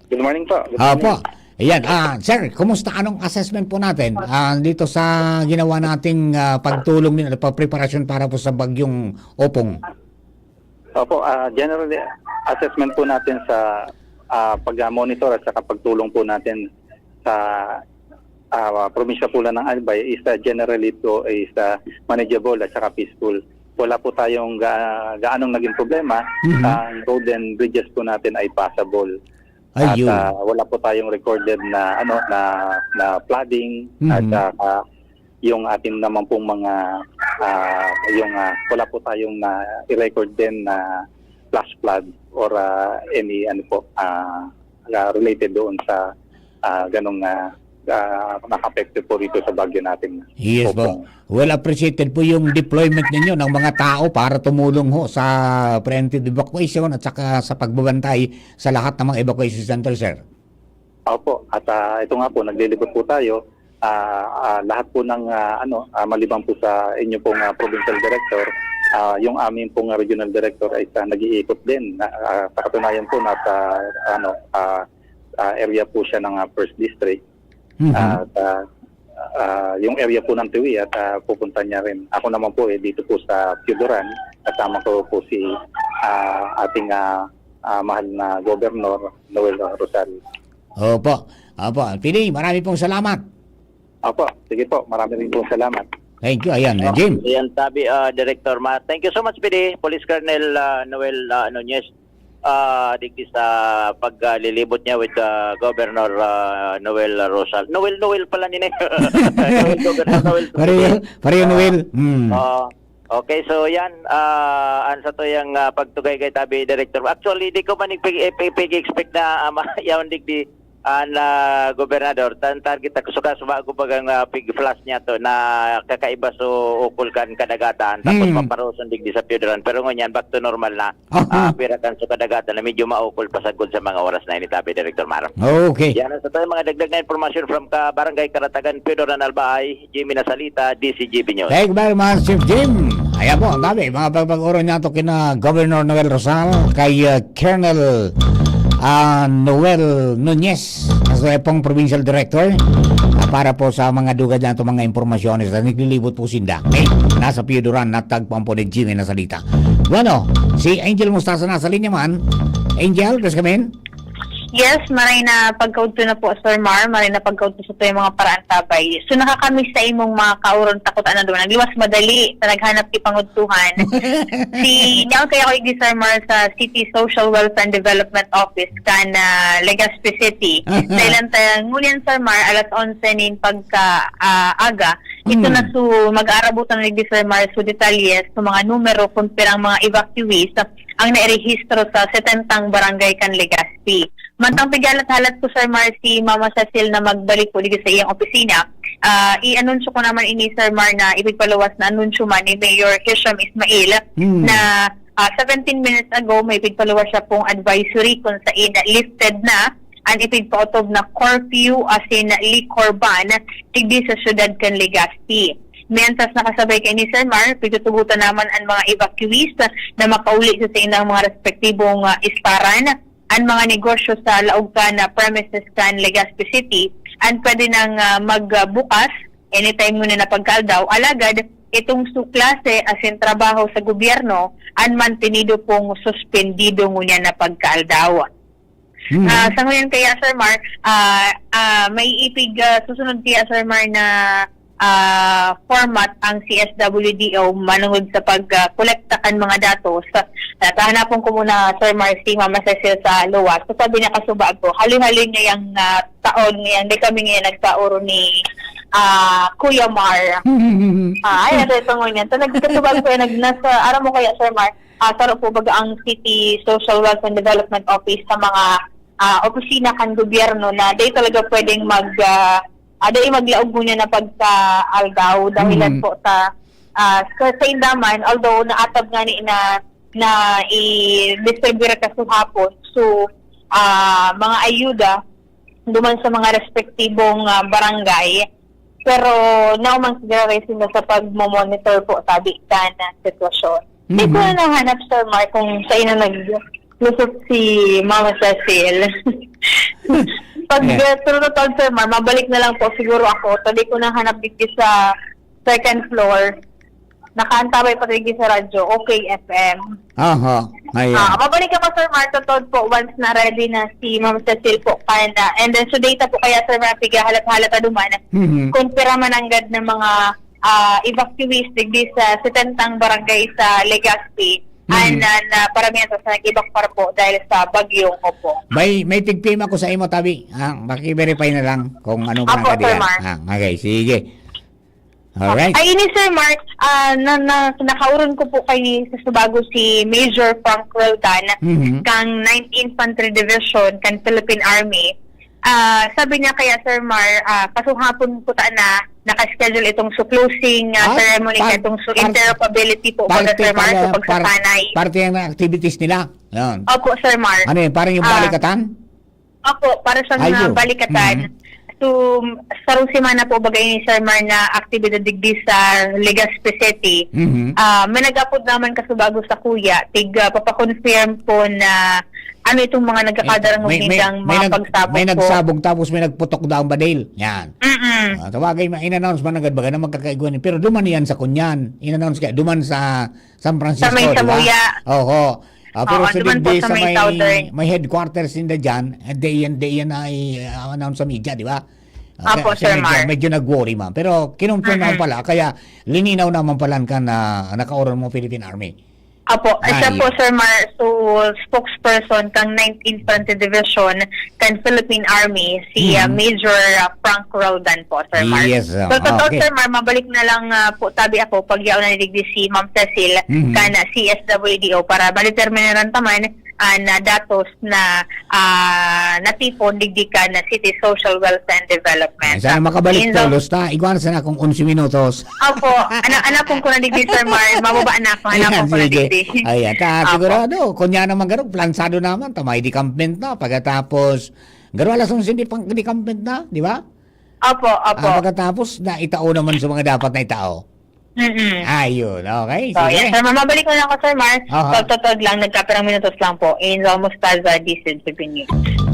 Good morning po. Good Apo. morning. Ayan, ah, sir, kumusta? Anong assessment po natin, ah, dito sa ginawa nating, ah, pagtulong din, pagpreparasyon para po sa bagyong Opong? Opo, ah, generally, assessment po natin sa, ah, pag-monitor at saka pagtulong po natin sa, ah, probinsya po lang ng Albay is, ah, generally ito is, ah, manageable at saka peaceful. Wala po tayong ga-, gaanong naging problema. Mhm. Ang road and bridges po natin ay passable. At, Ayun. ah, wala po tayong recorded na, ano, na, na flooding. Mhm. At, ah, ah, yung ating naman pong mga, ah, yung, ah, wala po tayong na-record din na flash flood or, ah, any, ano po, ah, ah, related doon sa, ah, ganong, ah, ah, nakaapekto po rito sa bagyo natin. Yes po. Opo. Well appreciated po yung deployment ninyo ng mga tao para tumulong ho sa preemptive evacuation at saka sa pagbabantay sa lahat ng mga evacuation center, sir. Opo. At, ah, ito nga po, naglilibot po tayo. Ah, ah, lahat po ng, ah, ano, ah, maliban po sa inyo pong, ah, provincial director, ah, yung aming pong, ah, regional director ay sa nag-iikot din. Na, ah, sa katunayan po, nasa, ano, ah, ah, area po siya ng, ah, first district. Mhm. At, ah, ah, yung area po ng Tiwi at, ah, pupunta niya rin. Ako naman po, eh, dito po sa Pioduran, kasama ko po si, ah, ating, ah, ah, mahal na Governor Noel Rosal. Opo. Opo. P D, marami pong salamat. Opo. Sige po. Marami rin pong salamat. Thank you. Ayan, Oh, Jim. ayan, tabi, ah, Director Ma-, thank you so much, P D, Police Colonel, ah, Noel, ah, Nunez, ah, digdi sa paglilibot niya with, ah, Governor, ah, Noel Rosal. Noel, Noel pala nini. Noel, Governor Noel. Pareho, pareho, Ah, Noel. Hmm. oo. Okay, so yan, ah, an sa tuyang, ah, pagtugay kay tabi, Director. Actually, di ko man ipig-, ipig-, ipig-expect na, ah, ma-, yaon digdi an, ah, gobernador. Tan target ako, suka, sumago bagang, ah, pig-flash niya to na kakaiba so ukol kan kadagatan, tapos Hmm. maparoson digdi sa Pioduran. Pero ngunyan, back to normal na. Aha. Ah, pira kan so kadagatan na medyo maukol pa sagkod sa mga oras na ini, tabi, Director Mar. Okay. Yan ang sa tayo mga dagdag na impormasyon from ka Barangay Karatagan, Pioduran, Albay, Jimmy Nasalita, D C G B News. Thank you very much, Chief Jim. Ayan po, ang dami, mga pagpag-oro niya to kina Governor Noel Rosal, kay, uh, Colonel, ah, Noel Nunez. Sa pong provincial director, ah, para po sa mga dugad na itong mga impormasyones na naglilibot po sinda. Okay? Nasa Pioduran, natagpuan po ni Jimmy Nasalita. Bueno, si Angel Mustasa nasa linya man. Angel, please come in. Yes, maray na pagkaudto na po, Sir Mar. Maray na pagkaudto sa tuyang mga paraantabay. So, nakakamiss sa imong mga kauron takot ano doon. Nagliwas madali sa naghanap ki pangudtuhan. Si, niyaon kaya ko igdi, Sir Mar, sa City Social Welfare and Development Office kan, ah, Legazpi City. Dahil ang ta-, ngunyan, Sir Mar, alas onse nin pagka, ah, aga. Ito Mm. na so, mag-aarabutan na digdi, Sir Mar, so detalye sa mga numero kung pirang mga evacuees ang nairehistro sa setentang barangay kan Legazpi. Mantang pighalat-halat ko, Sir Mar, si Mama Cecil na magbalik po digdi sa iyang opisina, ah, i-anunsyo ko naman ini, Sir Mar, na ipigpaluwas na anunsyo man ni Mayor Hisham Ismail Mm. na, ah, seventeen minutes ago, may ipigpaluwas siya pong advisory kung sain lifted na an ipigpaotob na curfew asin liquor ban digdi sa syudad kan Legazpi. Mientras, nakasabay kaini, Sir Mar, pigtutugotan naman an mga evacuees na makauli sa saindang mga respektibong, ah, istaran. An mga negosyo sa laog kan, ah, premises kan Legazpi City an pwede nang, ah, magbukas anytime ngunyan na pagkaaldaw, alagad itong su-, klase asin trabaho sa gobyerno an mantenido pong suspendido ngunyan na pagkaaldaw. Hmm. Ah, sa ngayon kaya, Sir Mar, ah, ah, may ipig, ah, susunod kaya, Sir Mar, na, ah, format ang C S W D O manungod sa pag, ah, kolekta kan mga datos. At hanapon ko muna, Sir Mar, si Mama Cecil sa luwas. So, sabi niya, kasubago, haloy-haloy ngayang, ah, taon, ngayang dekada ngayon, nagsaoro ni, ah, Kuya Mar. Ah, ay, ito, ito ngunyan. So, nagkasubago kaya, nag-, nasa, aram mo kaya, Sir Mar, ah, saro po baga ang City Social Welfare and Development Office sa mga, ah, opisina kan gobyerno na dai talaga pwedeng mag, ah, ah, dai maglaog ngunyan na pagkaaldaw dahilan Mm. po sa, ah, sa, sa indaman, although naatab ngani na, na i-distribute kasuhapon. So, ah, mga ayuda duman sa mga respektibong, ah, barangay. Pero nauman siguro kayo sila sa pagmo-monitor po, sabi ka na sitwasyon. Di ko Mhm. na nahanap, Sir Mark, kung sa ina naglusot si Mama Cecil. Pag, Yeah. eh, true to tell, Sir Mark, mabalik na lang po siguro ako. Sabi ko nahanap dito sa second floor. Nakaantabay pa rin sa radyo, O K F M. Aha, ayan. Ah, mabalik ako, Sir Mark, totoo po, once na ready na si Ma'am Cecil po, kaya na. And then, so data po kaya, Sir Mark, piga halat-halat na duman, Mhm. kung pira man anggad na mga, ah, evacuees digdi sa setentang barangay sa Legazpi, Mhm. and, ah, na paramihan sa nag-evacuar po dahil sa bagyong Opong. May, may tigpima ko sa imo, tabi. Ah, maki-verify na lang kung ano ba Apo, ang Sir kadiyan. Mark. Ah, okay, sige. Alright. Ay, ini, Sir Mark, ah, na, na, nakauron ko po kay sa Subago si Major Frank Roldan Mhm. kang Ninth Infantry Division kan Philippine Army. Ah, sabi niya kaya, Sir Mar, ah, kasuhapon po ta na naka-schedule itong su closing, ah, Ah, ceremony par-, itong su par-, interoperability po, parte Sir Mar, pala, so par-, pagsasanay. Parte ng activities nila. Yan. Opo, Sir Mar. Ano yun? Parang yung Ah. balikatan? Opo, para sa mga Ayo. balikatan. Mhm. So, sarong semana po bagay ni Sir Mar na aktibidad digdi sa Legazpi City. Mhm. Ah, may nag-apod naman kasubago sa kuya, tig, ah, papakonfirm po na ano itong mga nagkakadarang May, may, nindang may mga nag-, pagsabog may po. nagsabog tapos may nagputok daang badil. Yan. Mm-mm. Ah, tawagay, ma-, in-announce man agad baga na magkakaigwa ni-, pero duman yan sa Kunyan. In-announce kaya, duman sa San Francisco, Sa may di ba? Samuya. Oho. Ah, pero Oo, sa duman po digdi sa sa may may, Southern. may headquarters ninda dyan, eh, di yan, di yan na i-announce sa media, di ba? Ah, Apo, kaya Sir medyo, Mar. medyo nag-worry, ma'am. Pero kinonfirm naman Mm-mm. pala, kaya lininaw naman pala kan, ah, nakauron mo Philippine Army. Apo, siya Ayun. po, Sir Mar, so, spokesperson kang Ninth Infantry Division kan Philippine Army, si, ah, Mm. Major, ah, Frank Roldan po, Sir Mar. Yes, So, ah, totoo, okay. Sir Mar, mabalik na lang, ah, po, tabi ako, pag yaon na digdi si Ma'am Cecil, Mhm. kan, ah, C S W D O para madeterminaran ta man, ah, na datos na, ah, natipon digdi kan City Social Welfare and Development. Ay, sana makabalik In the tolos ta. Igwa na sana akong onse minutos. Opo. Ana-, anapon ko na digdi, Sir Mar. Mababa na ako. Ayan, Anapon ko na sige. digdi. Ayan, ta, Opo. sigurado, kunya naman garo, plansado naman, ta may decampment na. Pagkatapos, garo alas onse di pang, decampment na, di ba? Opo, opo. Ah, pagkatapos, na itao naman sa mga dapat na itao. Mm-mm. Ayun, okay, So, sige. yes, sir. Mabalik na lang ako, Sir Mar. Aha. Pagtotog lang, nagkapirang minutos lang po. Enzo Mostaza, D C N T V News.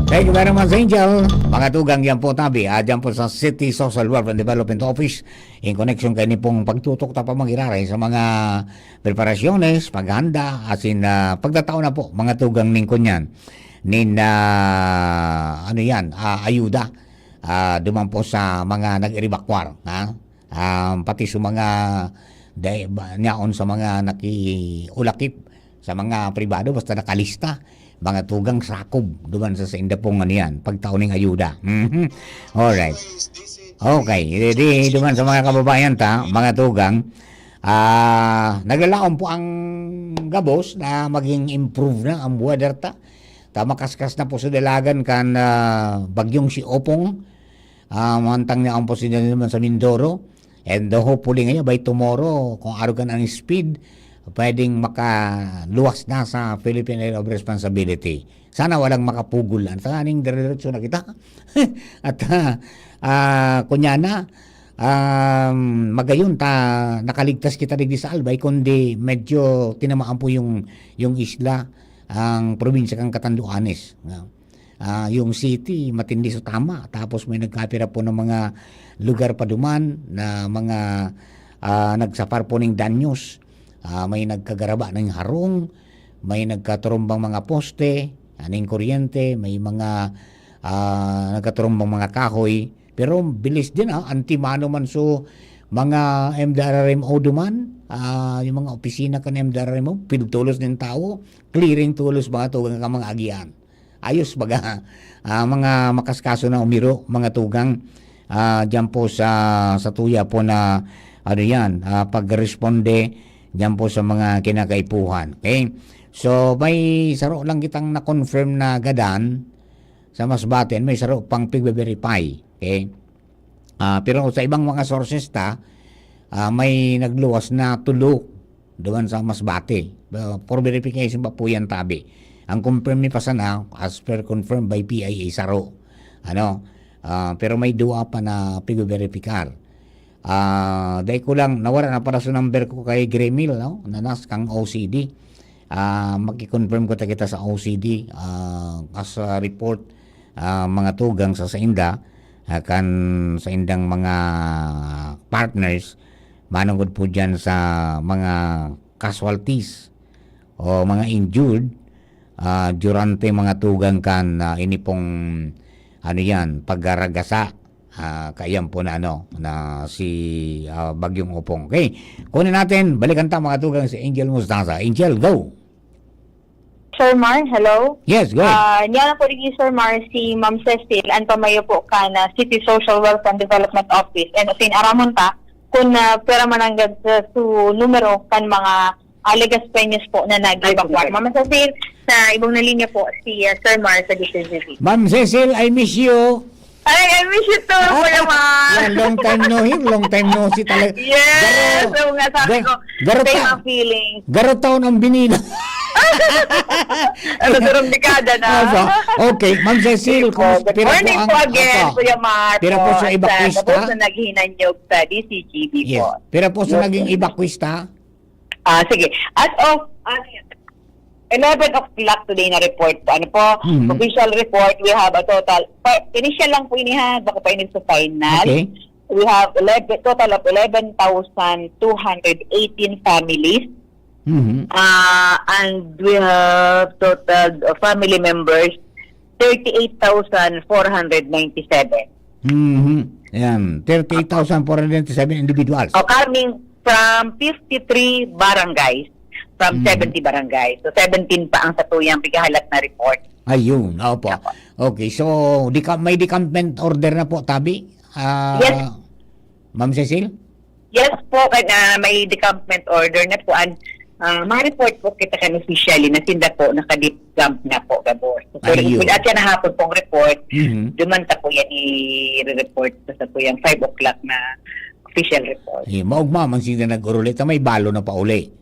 Thank you very much, Angel. Mga tugang yan po, tabi, ah, dyan po sa City Social Welfare and Development Office. In connection kayo ni pong pagtutok ta pa magiraray sa mga preparasyones, paghanda, asin, ah, pagtatao na po, mga tugang ning kunyan. Nin, ah, ano yan, ah, ayuda. Ah, duman po sa mga nag-evacuar, ha? Ah, pati sa mga, dai-, ba, nyaon sa mga nakiulakip sa mga pribado, basta nakalista, mga tugang sakob, duman sa, sa inda pong ano yan, pagtao ning ayuda. Mhm. Alright. Okay, di, di, duman sa mga kababayan ta, mga tugang, ah, naglalaom po ang gabos na maging improve na ang weather ta. Ta makaskas na po sa dalagan kan, ah, bagyong si Opong. Ah, mantang niya ang posibilidad naman sa Mindoro. And, uh, hopefully ngayon, by tomorrow, kung arog kan ang speed, pwedeng makaluwas na sa Philippine Area of Responsibility. Sana walang makapugol lang. Tanganing dire-diretso na kita. At, ah, ah, kunya na, um, magayon ta nakaligtas kita digdi sa Albay, kundi medyo tinamaan po yung, yung isla, ang probinsya kan Catanduanes, no? Ah, yung city, matindi sa tama. Tapos may nagkapira po ng mga lugar pa duman na mga, ah, nagsapar po ning danyos. Ah, may nagkagaraba ng harong, may nagkaturumbang mga poste, aning kuryente, may mga, ah, nagkaturumbang mga kahoy. Pero bilis din, ah, antimano man so mga M D R R M O duman, ah, yung mga opisina kan M D R R M O, pigtolos nin tawo, clearing tolos mga tugang kan mga agian. Ayos baga, ah, mga makaskaso na umiro, mga tugang, ah, diyan po sa, sa tuya po na, ano yan, ah, pagresponde diyan po sa mga kinakaipuhan. Okay? So, may saro lang kitang na-confirm na gadan sa Masbate, may saro pang pigbe-verify. Okay? Ah, pero sa ibang mga sources ta, ah, may nagluwas na tulo duman sa Masbate. Ah, for verification pa po yan, tabi. Ang confirm ni pa sana, as per confirmed by P I A, saro. Ano? Ah, pero may duwa pa na pigbe-verify. Ah, dai ko lang, nawara na pala sa number ko kay Gremil, no? Nanas kang O C D. Ah, maki-confirm ko ta kita sa O C D, ah, as a report, ah, mga tugang sa sainda, ah, kan saindang mga partners, manungod po dyan sa mga casualties o mga injured, ah, durante mga tugang kan, ah, ini pong, ano yan, paggaragasa, ah, kaiyan po na, ano, na si, ah, Bagyong Opong. Okay, kunin natin, balikan ta mga tugang si Angel Mostaza. Angel, go! Sir Mar, hello? Yes, go. Ah, niya na po rin, Sir Mar, si Ma'am Cecil, an pamayo po kan, ah, City Social Welfare and Development Office. And sin aramon ta, kung, ah, pwera mananggad sa su numero kan mga, ah, Legazpeños po na nag-evacuate. Ay, sige. Ma'am Cecil, sa ibong na linya po, si, ah, Sir Mar sa D C G P. Ma'am Cecil, I miss you. Ay, I miss you too, Kuya Mar. Yan, long time no hear, long time no see talaga. Yes, Garo, oo nga, sabi ga-, ko, garo same ta-, ang feeling. Garo taon ang binila. Ano, durong dekada na. Opo. Okay, Ma'am Cecil, Sige po. Good morning po again, Kuya Mar, pira po sa evacuista? Sa gabos na naghinanyog sa D C G B po. Yes. Pira po sa naging evacuista? Ah, sige. As of, ah, eleven o'clock today na report po. Ano po? Mhm. Official report, we have a total, pa, initial lang po ini ha, baka pa ini sa final. Okay. We have eleven, total of eleven thousand two hundred eighteen families. Mhm. Ah, and we have total, uh, family members, thirty-eight thousand four hundred ninety-seven. Mhm. Ayan, thirty-eight thousand four hundred ninety-seven individuals. O, coming from fifty-three barangays, from Mhm. seventy barangays. So, seventeen pa ang satuyang pighahalat na report. Ayun, opo. Opo. Okay, so, di ka, may decampment order na po, tabi? Ah, Yes. Ma'am Cecil? Yes po, kan, ah, may decampment order na po. An, ah, ma-report po kita kan officially na sinda po naka-decamp na po, gabos. So, Ayun. With at yan na hapon pong report, Mhm. duman ta po yan i-report sa, sa po yung five o'clock na official report. Eh, maugma man sila nag-oruli, ta may balo na pauli.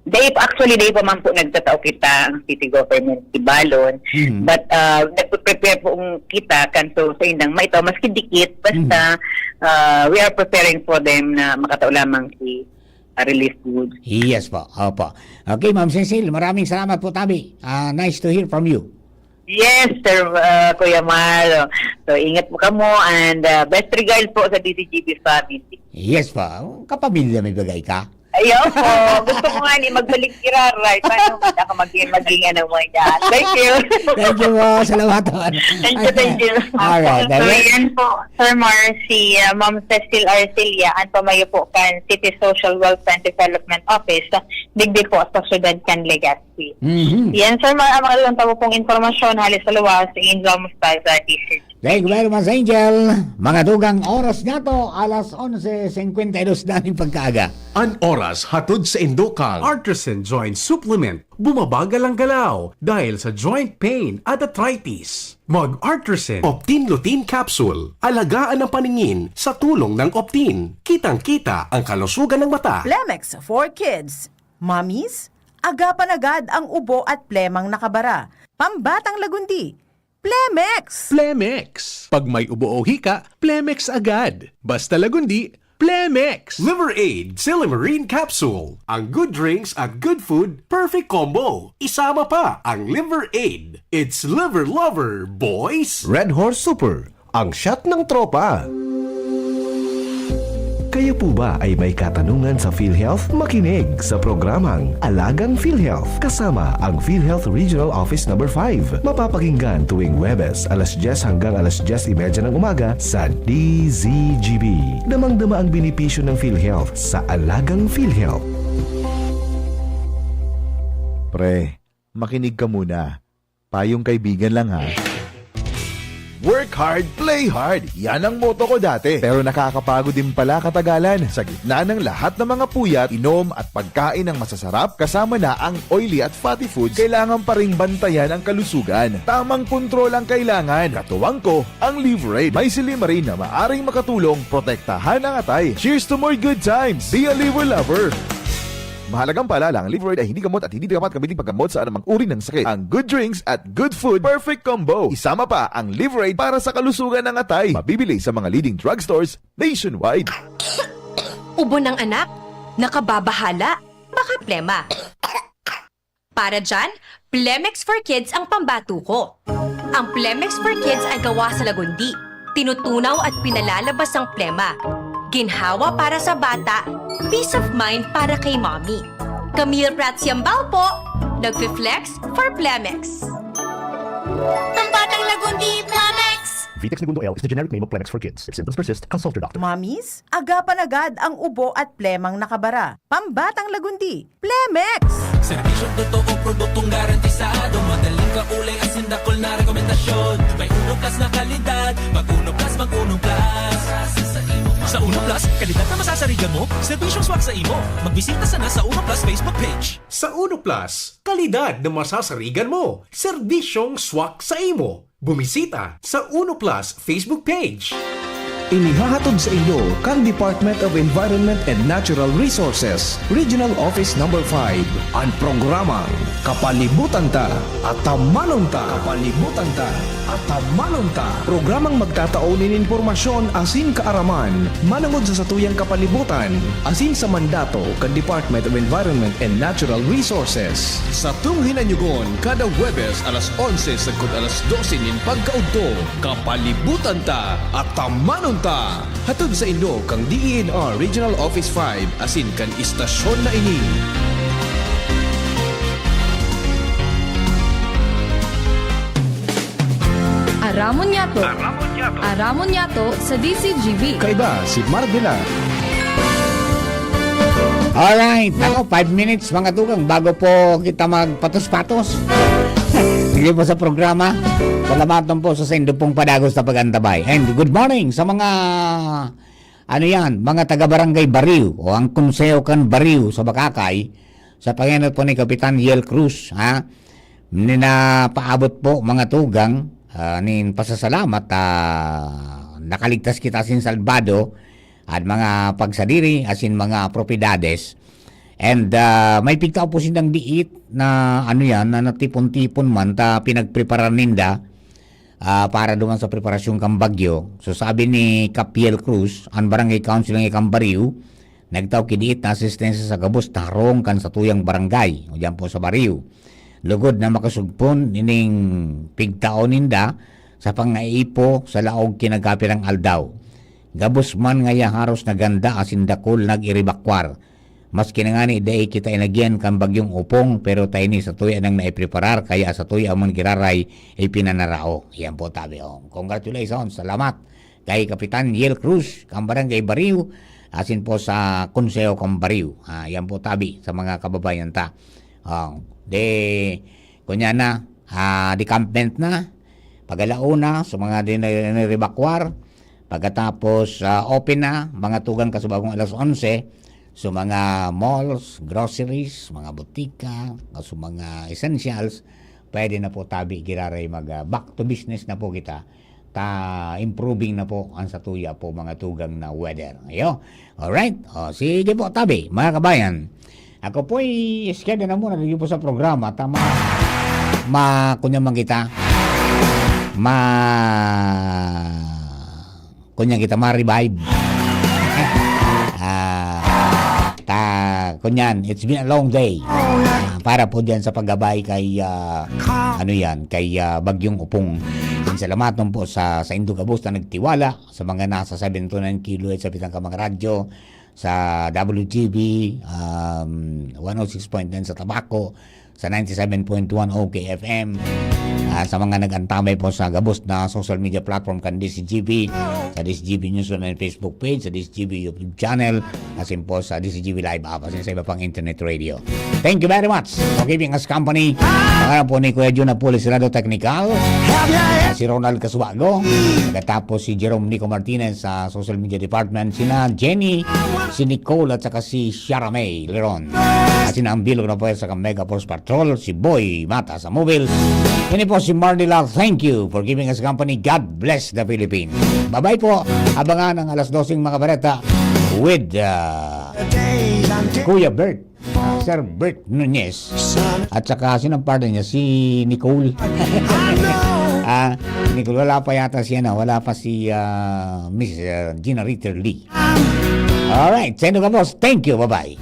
Dai pa, actually, dai pa man po nagtatao kita ang city government ibalon. Mhm. But, ah, nagpe-prepare po ang kita kan so sa indang maitaw, maski dikit, basta, Mhm. ah, we are preparing for them na makatao lamang si, ah, relief goods. Yes po, opo. Okay, Ma'am Cecil, maraming salamat po, tabi. Ah, nice to hear from you. Yes, Sir, ah, Kuya Mar. So, ingat po kamo and, ah, best regards po sa D C G B family. Yes po. Kapamilya may bagay ka? Ayaw po. Gusto ko nga ni magbalik kira, right? Paano mo ako maging, maging ano mo yan? Thank you. Thank you po. Salamat po. Thank you, thank you. Alright, So, alright. yan po, Sir Mar, si, ah, Ma'am Cecil Arcelia, an pamayo po kan City Social Welfare and Development Office, digdi po sa syudad kan Legazpi. Mhm. Yan, Sir Mar, ang mga ilang tao pong impormasyon, hali sa luwas, Angel Mostaza, D C G. Thank you very much, Angel. Mga dugang, oras na to, alas onse cincuenta y dos na ning pagkaaga. An oras hatod sa indo kan Artisan Joint Supplement. Bumabagal ang galaw dahil sa joint pain at arthritis. Mag Artisan Optin Lutein Capsule. Alagaan ang paningin sa tulong ng Optin. Kitang-kita ang kalusugan ng mata. Plemex for Kids. Mommies, agapan agad ang ubo at plemang nakabara. Pambatang Lagundi, Plemex! Plemex. Pag may ubo o hika, Plemex agad. Basta Lagundi, Plemex. Liver Aid Silymarin Capsule. Ang good drinks at good food, perfect combo. Isama pa ang Liver Aid. It's Liver Lover, boys! Red Horse Super, ang shot ng tropa. Kayo po ba ay may katanungan sa PhilHealth? Makinig sa programang Alagang PhilHealth kasama ang PhilHealth Regional Office Number five. Mapapakinggan tuwing Huwebes, alas dyes hanggang alas dyes y media ng umaga sa D Z G B. Damang-dama ang benepisyo ng PhilHealth sa Alagang PhilHealth. Pre, makinig ka muna. Payong kaibigan lang, ha. Work hard, play hard. Yan ang motto ko dati. Pero nakakapagod din pala katagalan. Sa gitna ng lahat ng mga puyat, inom at pagkain ng masasarap, kasama na ang oily at fatty foods, kailangan pa ring bantayan ang kalusugan. Tamang kontrol ang kailangan. Katuwang ko, ang Liverade. May silymarin na maaring makatulong protektahan ang atay. Cheers to more good times! Be a Liver Lover! Mahalagang paalala, ang Liverade ay hindi gamot at hindi dapat gamitin paggamot sa anumang uri ng sakit. Ang good drinks at good food, perfect combo. Isama pa ang Liverade para sa kalusugan ng atay. Mabibili sa mga leading drugstores nationwide. Ubo ng anak? Nakababahala? Baka plema. Para dyan, Plemex for Kids ang pambatuko. Ang Plemex for Kids ay gawa sa lagundi. Tinutunaw at pinalalabas ang plema. Ginhawa para sa bata, peace of mind para kay mommy. Camille Prats Yambao po, nagfi-flex for Plemex. Pambatang Lagundi, Plemex! Vitex Negundo L is the generic name of Plemex for Kids. If symptoms persist, consult your doctor. Mommies, agapan agad ang ubo at plemang nakabara. Pambatang Lagundi, Plemex! Serbisyong totoo, produktong garantisado, madaling kaulay, asin dakul na rekomendasyon. May Uno Plus na kalidad, mag Uno Plus, mag Uno Plus. Sa Uno Plus, kalidad na masasarigan mo, serbisyong swak sa imo. Magbisita sana sa Uno Plus Facebook page. Sa Uno Plus, kalidad na masasarigan mo, serbisyong swak sa imo. Bumisita sa Uno Plus Facebook page. Inihahatod sa inyo kan Department of Environment and Natural Resources, Regional Office Number five, an programang Kapalibutan Ta, Atamanon Ta. Kapalibutan Ta, Atamanon Ta. Programang magtatao nin impormasyon asin kaaraman manongod sa satuyang kapalibutan asin sa mandato kan Department of Environment and Natural Resources. Satong hinanyugon kada Huwebes alas onse sagkod alas dose nin pagkaudto. Kapalibutan Ta, Atamanon Ta! Hatod sa inyo kan D E N R Regional Office five asin kan istasyon na ini. Aramon Yato. Aramon Yato. Aramon Yato sa D Z G B. Kaiba si Mark Villar. Alright. Ako, five minutes, mga tugang, bago po kita magpatos-patos. Sige po sa programa. Salamat po sa saindo pong padagos na pag-antabay. And good morning sa mga, ano yan, mga taga-barangay Bariw o ang Konseho kan Bariw sa Bacacay, sa pangenot po ni Kapitan Yel Cruz, ha? Ninapaabot po, mga tugang, ah, nin pasasalamat, ah, nakaligtas kita sin salbado at mga pagsadiri asin mga propiedades. And, ah, may pigtao po sindang diit na, ano yan, na natipon-tipon man ta pinagpreparar ninda, ah, para duman sa preparasyon kan bagyo. So, sabi ni Kap Yel Cruz, an barangay council nga kan Bariw, nagtao ki diit na asistensya sa gabos na harong kan satuyang barangay, o diyan po sa Bariw. Lugod na makasugpon ining pigtao ninda sa pangaipo sa laog ki nagkapirang aldaw. Gabos man ngaya haros naganda asin dakul nag-iribakwar. Maski na ngani dai kita inagyan kan bagyong Opong, pero ta ini satuya nang naipreparar, kaya satuya man giraray ipinanarao. Yan po, tabi, oh. Congratulations, salamat kay Kapitan Yel Cruz, kan Barangay Bariw, asin po sa Konseho kan Bariw. Ah, yan po, tabi, sa mga kababayan ta. Oh, de, kunya na, ah, decampment na, pag-alauna, sa mga din, niribakwar, pagkatapos, ah, open na, mga tugang kasubagong alas onse, so mga malls, groceries, mga butika, so mga essentials, pwede na po tabi giraray mag, ah, back to business na po kita. Ta improving na po ang satuya po mga tugang na weather. Ayo. Alright. O, sige po, tabi, mga kabayan. Ako po'y schedule na muna dito po sa programa. Tama. ma-, kunya man kita, ma-, kunya kita ma-revive. Ah, ta-, kunyan, it's been a long day. Ah, para po diyan sa paggabay kay, ah, ano yan, kay, ah, Bagyong Opong. Ang salamaton po sa, sa indo gabos na nagtiwala, sa mga nasa seven to nine kilohertz sa Bitang Kamang Radyo, sa W G B, um, one oh six point nine sa Tabaco, sa ninety-seven point one O K F M, ah, sa mga nag-antabay po sa gabos na social media platform kan D C G B, sa D C G B News Online Facebook page, sa D C G B YouTube channel, asin po sa D C G B Live app, asin sa iba pang internet radio. Thank you very much for giving us company. Pangalan po ni Kuya Jun Apoli, Sirado Technical. Ah, si Ronald Casuago. Pagkatapos si Jerome Nico Martinez sa Social Media Department. Sina Jenny, si Nicole at saka si Shara May Leron. At sina ang bilog na puwersa kan Mega Force Patrol, si Boy Mata sa Mobile. Ini po si Marnila. Thank you for giving us company. God bless the Philippines. Bye-bye po. Abangan ang alas doseng mga bareta with, ah, Kuya Bert, ah, Sir Bert Nunez. At saka, sino ang partner niya? Si Nicole. Ah, Nicole, wala pa yata si, ano, wala pa si, ah, Miss, ah, Gina Ritter Lee. Alright, sa indo gabos. Thank you. Bye-bye.